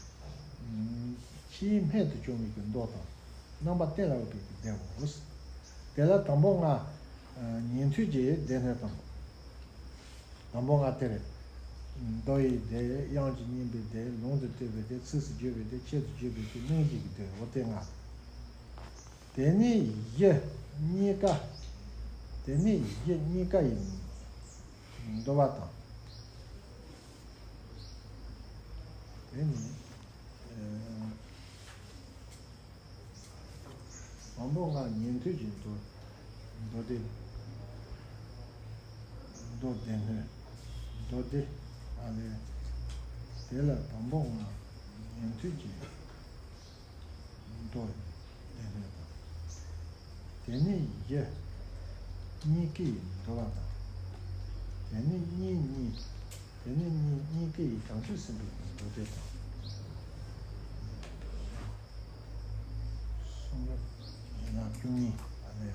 ཕྱིའི་སྨད་དུ་བྱུང་བའི་གི་མདོ་དང་། རྣམ་པ་གཏན་ལ་དབབ་པའི་གི་སྡེའོ། དེ་ལ་དང་པོ་ལྔ། ཉན་ཐོས་ཀྱི་སྡེ་སྣོད་དང་། དང་པོ་ལྔ་དེ་རེད། མདོ་ཡི་སྡེ། དབྱངས་ཀྱིས་བསྙེན་པའི་སྡེ། ལུང་དུ་བསྟན་པའི་སྡེ། ཚིགས་སུ་བརྗོད་པའི་སྡེ། ཆེད་དུ་བརྗོད་པའི་སྡེ། གླེང་གཞི་གི་སྡེ། འོ་དེ་ལྔ། དེ་ནས་གཞི་གཉིས་ཀ། དེ་ནས་གཞི་གཉིས་ཀ་ཡི་འདུལ་བ་དང་། དེ་ནས། ཨ། དང་པོ་ལྔ་ཉན་ཐོས་ཀྱི་མདོ། མདོ་སྡེ། མདོ་སྡེ་སྣོད། མདོ་སྡེ། ཨ་ལས། དེ་ལ་དང་པོ་ལྔ། ཉན་ཐོས་ཀྱི་མདོ་ལས་ལས་དང་། དེ་ནས་ཡིད་གཉིས་ཀའི་འདུལ་བ་དང་། དེ་ནས་གཉིས་གཉིས། དེ་ནས་གཉིས་གཉིས་ཀའི་བྱང་ཆུབ་སེམས་དཔའི་མདོ་སྡེ་དང་། གསུང་རབ་ཡན་ལག་བཅུ་གཉིས། ཨ་ནི་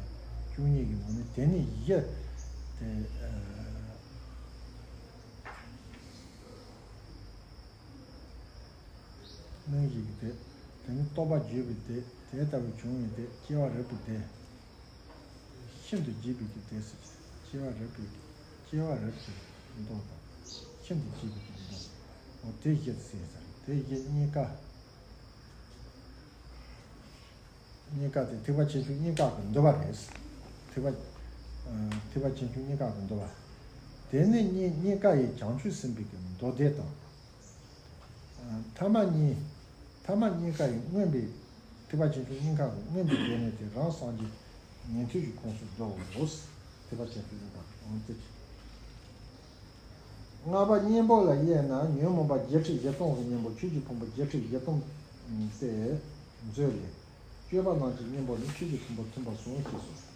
བཅུ་གཉིས་ཀྱི་ངོས་ནས་དེ་ནས་ཡིད་དེ། གནོད་བྱེད་ཀྱི་སྡེ། དེ་ནི་རྟོག་པ་བརྗོད་པའི་སྡེ། དེ་ལྟ་བུ་བྱུང་བའི་སྡེ། སྐྱེ་བ་རབས་ཀྱི་སྡེ། ཤིན་ཏུ་འཇིགས་པའི་གི་སྡེ་ཟེར་གྱི། སྐྱེ་བ་རབས་པའི་གི། སྐྱེ་བ་རབས་ཀྱི་མདོ་དང་། ཤིན་ཏུ་འཇིགས་པའི་གི་མདོ། འོ་དེ་བཞི་ཟེར་ཟེར། དེ་བཞི་གཉིས་ཀ། གཉིས་ཀ་དེ་ཐེག་པ་ཆེ་ཆུང་གཉིས་ཀ་གི་འདུལ་བ་རེད། ཐེག་པ། ཨ། ཐེག་པ་ཆེ་ཆུང་གཉིས་ཀ་གི་འདུལ་བ། དེ་ནི་གཉིས་གཉིས་ཀ་ཡི་བྱང་ཆུབ་སེམས་དཔའི་གི་མདོ་སྡེ་དང་། ཨ། ཐ་མ་གཉིས། ཐ་མ་གཉིས་ཀ་ཡི་མངོན་པའི། ཐེག་པ་ཆེ་ཆུང་གཉིས་ཀ་གི་མངོན་པའི་སྡེ་ནི་དེ་རང་སངས་རྒྱས་ཉན་ཐོས་ཀྱི་ཁོངས་སུ་འགྲོའོ། ཐེག་པ་ཆེ་ཆུང་གཉིས་ཀ་གི་འོང་སྟེ། ལྔ་པ་གཉེན་པོ་ལ་དབྱེ་ན། ཉོན་མོངས་པ་བརྒྱད་ཁྲི་བཞི་སྟོང་གི་གཉེན་པོ། ཆོས་ཀྱི་ཕུང་པོ་བརྒྱད་ཁྲི་བཞི་སྟོང་སྟེ་མཛོད་ལས། སྤྱོད་པ་རྣམས་ཀྱི་གཉེན་པོ་ནི། ཆོས་ཀྱི་ཕུང་པོ་མཐུན་པ་གསུམ་ཞེས་སོ།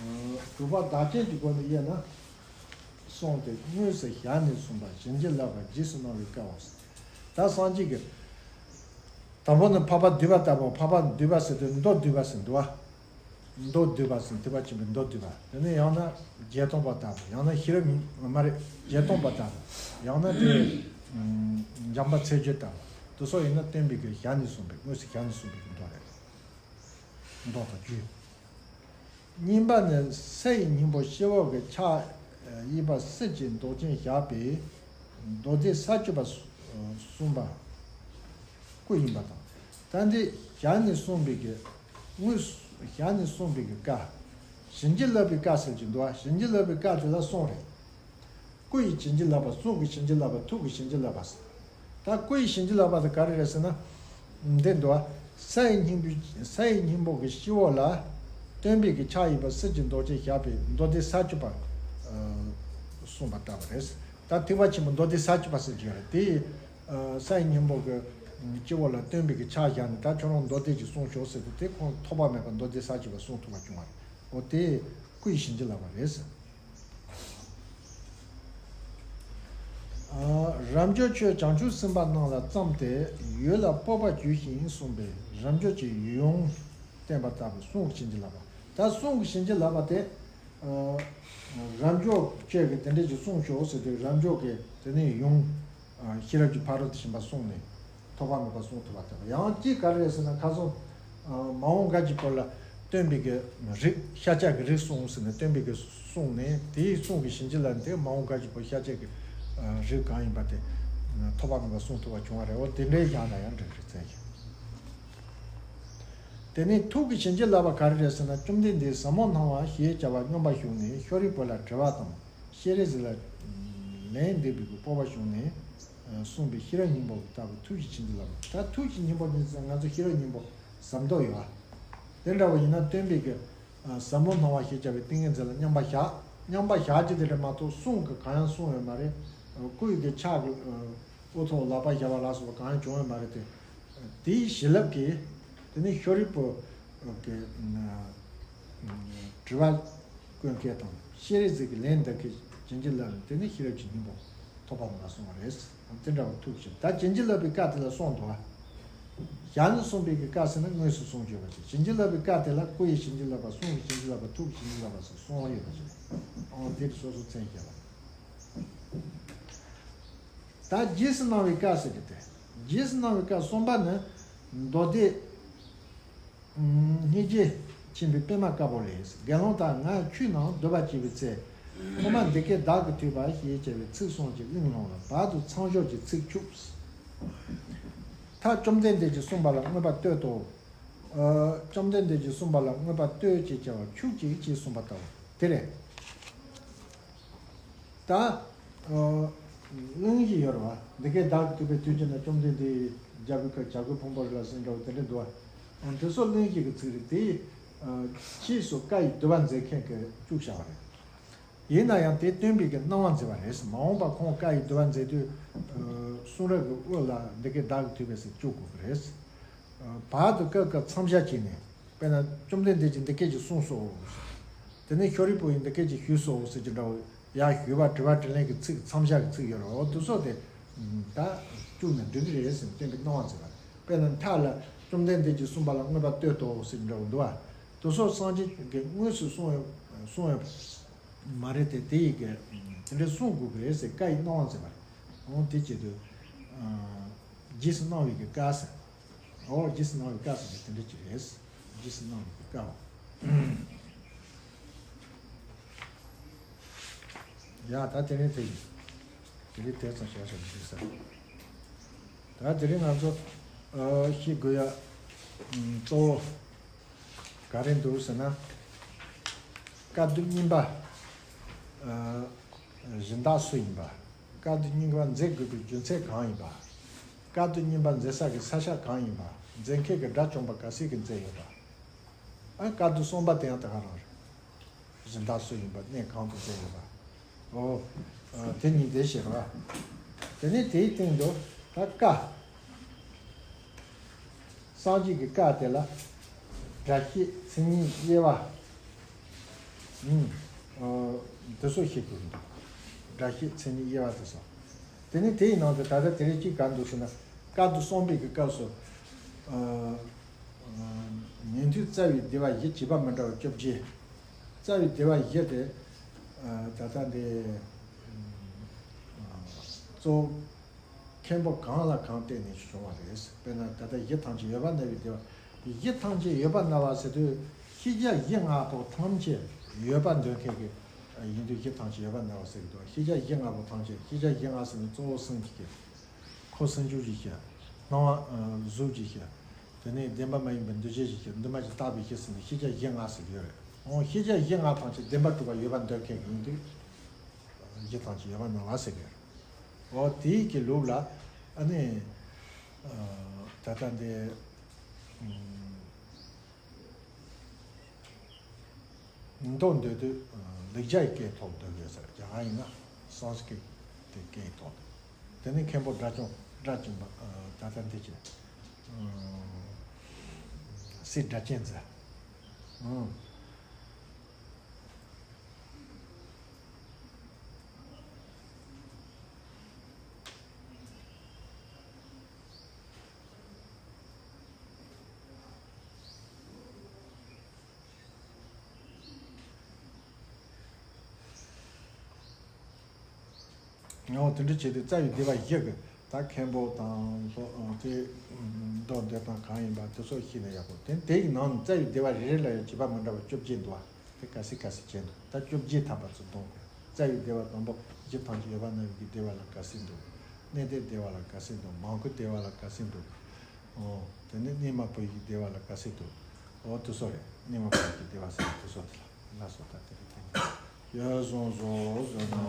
ཨ། དྲུག་པ་བདག་རྐྱེན་གྱི་སྒོ་ནས་དབྱེ་ན། གསུངས་ཏེ། དངོས་སུ་ཞལ་ནས་གསུངས་པ། བྱིན་གྱིས་བརླབས་པ། རྗེས་སུ་གནང་བའི་སྐལ་བ། ད་སངས་རྒྱས་ཀྱིས་དང་པོ་ནི་འཕགས་པ་འདུས་པ་ལྟ་བུ། འཕགས་པ་འདུས་པ་ཟེར་དུས་མདོ་འདུས་པ་ཟེར་འདུག་བ། མདོ་འདུས་པ་ཟེར། ཐེག་པ་ཆེན་པོའི་མདོ་འདུས་པ། དེ་ནས་ཡང་ན་བརྒྱད་སྟོང་པ་ལྟ་བུ། ཡང་ན་ཤེས་རབ། མ་རེད། བརྒྱད་སྟོང་པ་ལྟ་བུ། ཡང་ན་དེ་འཇམ་དཔལ་མཚན་བརྗོད་ལྟ་བུ། དེ་ཚོ་ཡིན་ན་སྟོན་པའི་གི་ཞལ་ནས་གསུངས་པའི། དངོས་སུ་ཞལ་ནས་གསུངས་པའི་གི་མདོ་རེད། མདོ་དང་རྒྱུད། གཉིས་པ་ནི་ས་ཡི་སྙིང་པོ་སྤྱི་བོ་གི་ཕྱག་གཡས་པ་གསེར་གྱི་མདོག་ཅན་བཞག་པའི་མདོ་སྡེ་ས་བཅུ་པ་གསུངས་པ། སྐུ་ཡིན་པ་དང་། ད་འདི་ཞལ་ནས་གསུངས་པའི་གི། དངོས་སུ་ཞལ་ནས་གསུངས་པའི་གི་བཀའ། བྱིན་གྱིས་བརླབས་པའི་བཀའ་ཟེར་གྱི་འདུག་བ། བྱིན་གྱིས་བརླབས་པའི་བཀའ་དེ་ལ་གསུང་རེད། སྐུ་ཡི་བྱིན་གྱིས་བརླབས་པ། གསུང་གི་བྱིན་གྱིས་བརླབས་པ། ཐུགས་ཀྱི་བྱིན་གྱིས་བརླབས་པ། ད་སྐུ་ཡི་བྱིན་གྱིས་བརླབས་པ་དེ་ག་རེ་རེད་ཟེར་ན། འདི་འདུག་བ། ས་ཡི་སྙིང་པོའི། ས་ཡི་སྙིང་པོ་གི་སྤྱི་བོ་ལ། སྟོན་པའི་གི་ཕྱག་གཡས་པ་གསེར་གྱི་མདོག་ཅན་བཞག་པའི་མདོ་སྡེ་ས་བཅུ་པ། ཨ། གསུངས་པ་ལྟ་བུ་རེད། ད་ཐེག་པ་ཆེན་པོའི་མདོ་སྡེ་ས་བཅུ་པ་ཟེར་གྱི་ཡོད་རེད། དེ་ཡི། ཨ། ས་ཡི་སྙིང་པོ་གི་སྤྱི་བོ་ལ་སྟོན་པའི་གི་ཕྱག་བཞག་ནས། ད་ཁྱོད་རང་མདོ་སྡེ་ཅིག་གསུངས་ཤོག་ཟེར་དུས། དེ་ཁོང་ཐོགས་པ་མེད་པ་མདོ་སྡེ་ས་བཅུ་པ་གསུང་ཐུབ་པ་བྱུང་བ་རེད། འོ་དེ་སྐུ་ཡི་བྱིན་གྱིས་བརླབས་པ་རེད། ཨ། རབ་འབྱོར་ཆོས་བྱང་ཆུབ་སེམས་དཔའ་རྣམས་ལ་བརྩམས་ཏེ། ཡུལ་ལ་སྤོབས་པ་བྱོས་ཤིག་གསུངས་པས། རབ་འབྱོར་གྱི་ཡིད་དབང་བསྟན་པ་ལྟ་བུ་གསུང་གི་བྱིན་གྱིས་བརླབས་པ། ད་གསུང་གི་བྱིན་གྱིས་བརླབས་པ་དེ། ཨ། རབ་འབྱོར་ཁྱོད་ཀྱིས་དེ་འདྲ་ཅིག་གསུངས་ཤོག་ཟེར་དུས། རབ་འབྱོར་གྱིས་དེ་ནས་ཡང་། ཨ། ཤེས་རབ་ཀྱི་ཕ་རོལ་ཏུ་ཕྱིན་པ་གསུངས་ནས། ཐོགས་པ་མེད་པ་གསུང་ཐུབ་པ་དང་། ཡང་གཅིག་ག་རེ་རེད་ཟེར་ན། ཁ་སང་། ཨ། མ་འོངས་བཀའ་བརྒྱུད་པོ་ལ་སྟོན་པའི་གི་རིགས། ཤཱཀྱ་གི་རིགས་གསུངས་ཟེར་ནས། སྟོན་པའི་གི་གསུངས་ནས། དེའི་གསུང་གི་བྱིན་གྱིས་བརླབས་ཏེ། མ་འོངས་བཀའ་བརྒྱུད་པོ་ཤཱཀྱ་གི། ཨ། རིགས་གང་ཡིན་པ་དེ་ཐོགས་པ་མེད་པ་གསུང་ཐུབ་པ་བྱུང་བ་རེད། འོ་དེ་འདྲའི་ཡང་ན་ཡང་འགྲིག་རེད་ཟེར་གྱི། དེ་ནས་ཐུགས་ཀྱི་བྱིན་གྱིས་བརླབས་པ་ག་རེ་རེད་ཟེར་ན། བཅོམ་ལྡན་འདས་ཟབ་མོ་སྣང་བ་ཞེས་བྱ་བ་མངོན་པར་ཞུགས་ནས། ཤཱ་རིའི་བུ་ལ་དྲི་བ་དང་། སྤྱན་རས་གཟིགས་ལ་ལན་འདེབས་པའི་སྤོབས་པ་བྱུང་ནས། ཨ། གསུངས་པའི་ཤེས་རབ་སྙིང་པོ་ལྟ་བུ་ཐུགས་ཀྱི་བྱིན་གྱིས་བརླབས་པ། ད་ཐུགས་ཀྱི་སྙིང་པོ་ནི་ང་ཚོ་ཤེས་རབ་སྙིང་པོ་ཟབ་མདོ་ཡོད་པ། དེ་འདྲ་བ་ཡིན་ན་སྟོན་པའི་གི། ཨ། ཟབ་མོ་སྣང་བ་ཞེས་བྱ་བའི་ཏིང་ངེ་འཛིན་ལ་མཉམ་པར་བཞག་མཉམ་པར་བཞག་རྒྱུ་དེ་རེད་མ་གཏོགས། གསུང་གི་གང་ཡང་གསུངས་ཡོད་མ་རེད། ཨ། སྐུ་ཡི་གི་ཕྱག་གི། ཨ། དབུ་ཐོག་ལག་པ་བཞག་པ་ལ་སོགས་པ་གང་ཡང་བྱུང་ཡོད་མ་རེད་དེ། དེའི་བྱིན་རླབས་ཀྱིས། དེ་ནས་ཤཱ་རིའི་བུ་གི། ཨ། དྲི་བ་བཀོད་མཁན་དང་། སྤྱན་རས་གཟིགས་ཀྱིས་ལན་འདེབས་མཁན་བྱིན་གྱིས་བརླབས་ནས། དེ་ནས་ཤེས་རབ་ཀྱི་སྙིང་པོ་ཐོགས་པ་མེད་པ་གསུངས་པ་རེད། དེ་འདྲ་བ་ཐུགས་ཀྱི་བྱིན། ད་བྱིན་གྱིས་བརླབས་པའི་བཀའ་དེ་ལ་གསུངས་འདུག་བ། ཞལ་ནས་གསུངས་པའི་གི་བཀའ་ཟེར་ན་དངོས་སུ་གསུངས་ཡོད་པ་ཅིག་བྱིན་གྱིས་བརླབས་པའི་བཀའ་དེ་ལ་སྐུ་ཡི་བྱིན་གྱིས་བརླབས་པ། གསུང་གི་བྱིན་གྱིས་བརླབས་པ། ཐུགས་ཀྱི་བྱིན་གྱིས་བརླབས་པ་ཟེར་གསུངས་ཡོད་པ་ཅིག་འོ་དེ་སོ་སོ་མཚན་བཤད་པ། ད་རྗེས་སུ་གནང་བའི་བཀའ་ཟེར་གྱི་དེ། རྗེས་སུ་གནང་བའི་བཀའ་གསུམ་པ་ནི། མདོ་སྡེ། ཨ། སྙིང་རྗེ་ཆེན་པོའི་པདྨ་དཀར་པོ་ལས། དགེ་སློང་དག་ང་ཁྱོད་རྣམས་སྡུད་པར་བྱེད་པའི་ཚེ། ཐོག་མར་འདི་སྐད་བདག་གིས་ཐོས་པ་ཞེས་བྱ་བའི་ཚིག་གསུམ་གྱིས་གླེང་སློང་ལ། བར་དུ་མཚམས་སྦྱོར་གྱི་ཚིག་བཅུ། མཐར་བཅོམ་ལྡན་འདས་ཀྱིས་གསུངས་པ་ལ་མངོན་པར་བསྟོད་དོ། ཨ། བཅོམ་ལྡན་འདས་ཀྱིས་གསུངས་པ་ལ་མངོན་པར་བསྟོད་ཅེས་བྱ་བ་ཁྱུག་ཅིག་ཅེས་གསུངས་པ་ལྟ་བུ་དེ་རེད། ད། ཨ། གླེང་གཞི་ཡོད་རེད་བ། འདི་སྐད་བདག་གིས་ཐོས་པ་ཐོས་ཀྱི་ན། བཅོམ་ལྡན་འདས་རྒྱལ་པོའི་ཁབ་བྱ་རྒོད་ཕུང་པོ་རི་ལ་གསོན་འདྲ་བོ་དེ་འདྲ་འདུག་བ། ཨ། དེ་ཚོ་གླེང་གཞི་གི་ཚིག་རེད་དེ། ཨ། ཕྱིས་སུ་བཀའ་ཡི་བསྡུ་བ་མཛད་མཁན་གྱིས་བཅུག་བཞག་པ་རེད། ཡིན་ན་ཡང་དེ་སྟོན་པའི་གི་སྣང་བ་མཛད་པ་རེད། མ་འོངས་པ་ཁོང་བཀའ་ཡི་བསྡུ་བ་མཛད་དུས་གསུང་རབ་ཀྱི་དབུ་ལ་འདི་སྐད་བདག་གིས་ཐོས་པས་ཟེར་བཅུག་དགོས་ཀྱི་རེད། བར་དུ་སྐབས་སྐབས་མཚམས་བཞག་བྱས་ནས། དཔེར་ན་བཅོམ་ལྡན་འདས་ཀྱིས་འདི་སྐད་ཅིག་གསུངས་སོ། དེ་ནས་ཤཱ་རིའི་བུ་ཡིས་འདི་སྐད་ཅིག་ཞུས་སོ་ཟེར་གྱི་འདྲ་བོ། ཡང་ཞུས་པ་དྲི་བ་དྲིས་ལན་གྱི་ཚིག་མཚམས་བཞག་གི་ཚིག་ཡོད་རེད། འོ་དེ་ཚོ་དེ་ད་བཅུག་ན་འགྲིག་གི་རེད་ཟེར་ནས་སྟོན་པའི་སྣང་བ་མཛད་པ་རེད། དཔེར་ན་མཐའ་ལ་བཅོམ་ལྡན་འདས་ཀྱིས་གསུངས་པ་ལ་མངོན་པར་བསྟོད་དོ་ཟེར་གྱི་འདྲ་བོ་འདུག་བ། དེ་ཚོ་སངས་རྒྱས་ཀྱིས་དངོས་སུ་གསུངས་ཡོད་གསུངས་ཡོད་མ་རེད་དེ། དེ་ཡི་གེ་དེ་འདྲ་གསུང་དགོས་ཀྱི་རེད་ཟེར་བཀའ་ཡི་སྣང་བ་མཛད་པ་རེད། འོ་དེ་བྱེད་དུས་རྗེས་སུ་གནང་བའི་གི་བཀའ་ཟེར། འོ་རྗེས་སུ་གནང་བའི་བཀའ་ཟེར་དེ་དེ་འདྲ་ཅིག་རེད། རྗེས་སུ་གནང་བའི་གི་བཀའ་བ། ཡ་ད་དེ་རིང་དེ་ཡིན། དེ་རིང་དེ་ཙམ་བྱས་ཤོག་འདུག་ས། ད་དེ་རིང་ང་ཚོ་ཨ་ཤེས་དགོས་ཡ་ཨམ་གཙོ་བོ་ག་རེ་འདུག་ཟེར་ན། བཀའ་བསྡུ་རྙིང་པ་ཨ་གཞན་དག་སུ་ཡིན་པ། བཀའ་བསྡུ་རྙིང་པ་མཛད་དགོས་པའི་རྒྱུ་མཚན་གང་ཡིན་པ། བཀའ་བསྡུ་རྙིང་པ་མཛད་ས་གི་ས་ཆ་གང་ཡིན་པ། མཛད་མཁན་གྱི་དགྲ་བཅོམ་པ་ག་ཚད་ཀྱིས་མཛད་ཡོད་པ། ཨ་བཀའ་བསྡུ་གསུམ་པ་དེ་ཡང་དེ་ག་རང་རེད། གཞན་དག་སུ་ཡིན་པ། གནས་གང་དུ་མཛད་ཡོད་པ། ཨོ། ཨ་དེ་གཉིས་དེ་བཤད་པ། དེ་ནས་དེའི་སྟེང་དུ་ད་བཀའ། སངས་རྒྱས་ཀྱི་བཀའ་དེ་ལ་སྒྲ་བཤད་མཚན་ཉིད་དབྱེ་བ། ཨུམ། ཨོ། དེ་ཚོ་བཤད་དགོས་ཀྱི་འདུག་སྒྲ་བཤད་མཚན་ཉིད་དབྱེ་བ་དེ་ཚོ། དེ་ནས་དེའི་ནང་དུ་ད་ལྟ་དེ་རིང་གཅིག་ག་འདུག་ཟེར་ན། བཀའ་བསྡུ་གསུམ་པའི་གི་སྐབས་སུ། ཨ། ཉན་ཐོས་རྩ་བའི་སྡེ་པ་བཞི་བྱེད་པ་མི་འདྲ་བ་བཅོ་བརྒྱད། རྩ་བའི་སྡེ་པ་བཞི་དེ་ད་ལྟ་འདི་གཙོ་བོ་མཁན་པོ་གང་ལ་གང་བརྟེན་ནས་བྱུང་བ་རེད། དཔེར་ན་ད་ལྟ་གཞི་ཐམས་ཅད་ཡོད་པར་སྨྲ་བའི་སྡེ་པ། གཞི་ཐམས་ཅད་ཡོད་པར་སྨྲ་བ་ཟེར་དུས་ཤེས་བྱ་གཞི་ལྔ་པོ་ཐམས་ཅད་ཡོད་པར་འདོད་མཁན་གྱི་ཡིན་དུས་གཞི་ཐམས་ཅད་ཡོད་པར་སྨྲ་བ་ཟེར་གྱི་འདུག་ཤེས་བྱ་གཞི་ལྔ་པོ་ཐམས་ཅད། ཤེས་བྱ་གཞི་ལྔ་ཟེར་ན་གཙོ་བོ་སེམས་ཀྱི་ཁོ་སེམས་བྱུང་གི་ཤེས། སྣང་བ་གཟུགས་ཀྱི་ཤེས། དེ་ནས་བདེན་པ་མ་ཡིན་པའི་འདུ་བྱེད་ཀྱི་ཤེས། འདུན་པ་གྱིས་བཏགས་པའི་ཤེས་ཟེར་ནས་ཤེས་བྱ་གཞི་ལྔ་ཟེར་གྱི་ཡོད་རེད། འོ་ཤེས་བྱ་གཞི་ལྔ་ཐམས་ཅད་བདེན་པར་གྲུབ་པ་ཡོད་པར་འདོད་མཁན་གྱི་ཡིན་དུས་གཞི་ཐམས་ཅད་ཡོད་པར་སྨྲ་བ་ཟེར་གྱི་ཡོད་རེད། འོ་དེའི་གི་ལུགས་ལ་ཨ་ནི་ད་ལྟ་འདི། མདོ་འདོད་དུས་ལེགས་སྦྱར་གྱི་སྐད་ཐོག་འདོད་དགོས་ཟེར། རྒྱ་གར་ཡིན་ན་སཾ་སྐྲྀ་ཏའི་སྐད་ཐོག་འདོད། དེ་ནས་མཁན་པོ་དགྲ་བཅོམ་དགྲ་བཅོམ་པ་ད་ལྟ་འདི་ཅི་སྲས་སྒྲ་གཅན་འཛིན། ངོ་། དེ་འདྲ་བྱས་ཏེ་རྩ་བའི་སྡེ་པ་བཞི་གི་ད་མཁན་པོ་དང་ལྷོ་དེ་མདོ་འདོད་སྟངས་གང་ཡིན་པ་དེ་ཚོ་ཤེས་ན་ཡག་པོ། དེ་དེ་ཡི་ནང་ནས་རྩ་བའི་སྡེ་པ་རེ་རེ་ལ་ཡང་བྱེད་པ་མི་འདྲ་བ་བཅོ་བརྒྱད་འདུག་བ། དེ་ག་ཚོད་ག་ཚོད་བྱས་འདུག་ད་བཅོ་བརྒྱད་ཐམ་པ་ཚོ་འདོན་དགོས། རྩ་བའི་སྡེ་པ་དང་པོ་གཞི་ཐམས་ཅད་ཡོད་པར་སྨྲ་བའི་གི་སྡེ་པ་ལ་ག་ཚོད་འདུག་གནས་བརྟན་སྡེ་པ་ལ་ག་ཚོད་འདུག་མང་ཁུ་སྡེ་པ་ལ་ག་ཚོད་འདུག་འོ། དེ་ནས་གནས་མ་བུ་ཡི་སྡེ་པ་ལ་ག་ཚོད་འདུག་འོ་དེ་ཚོ་རེད། གནས་མ་བུ་ཡི་སྡེ་པ་ཟེར་དེ་ཚོ་དེ་ལ་ལ་སོགས་ད་དེ་རེད། དེ་ནས་ཡ་གསུངས་སོ་ཟེར་ན།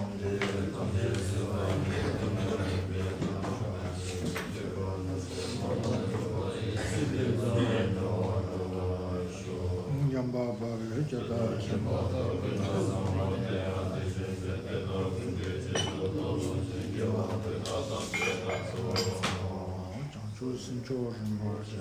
འཇམ་དཔལ་དཔའ་བོས་ཇི་ལྟར་མཁྱེན་པ་དེ་བཞིན་བྱང་ཆུབ་སེམས་མཆོག་རིན་པོ་ཆེ།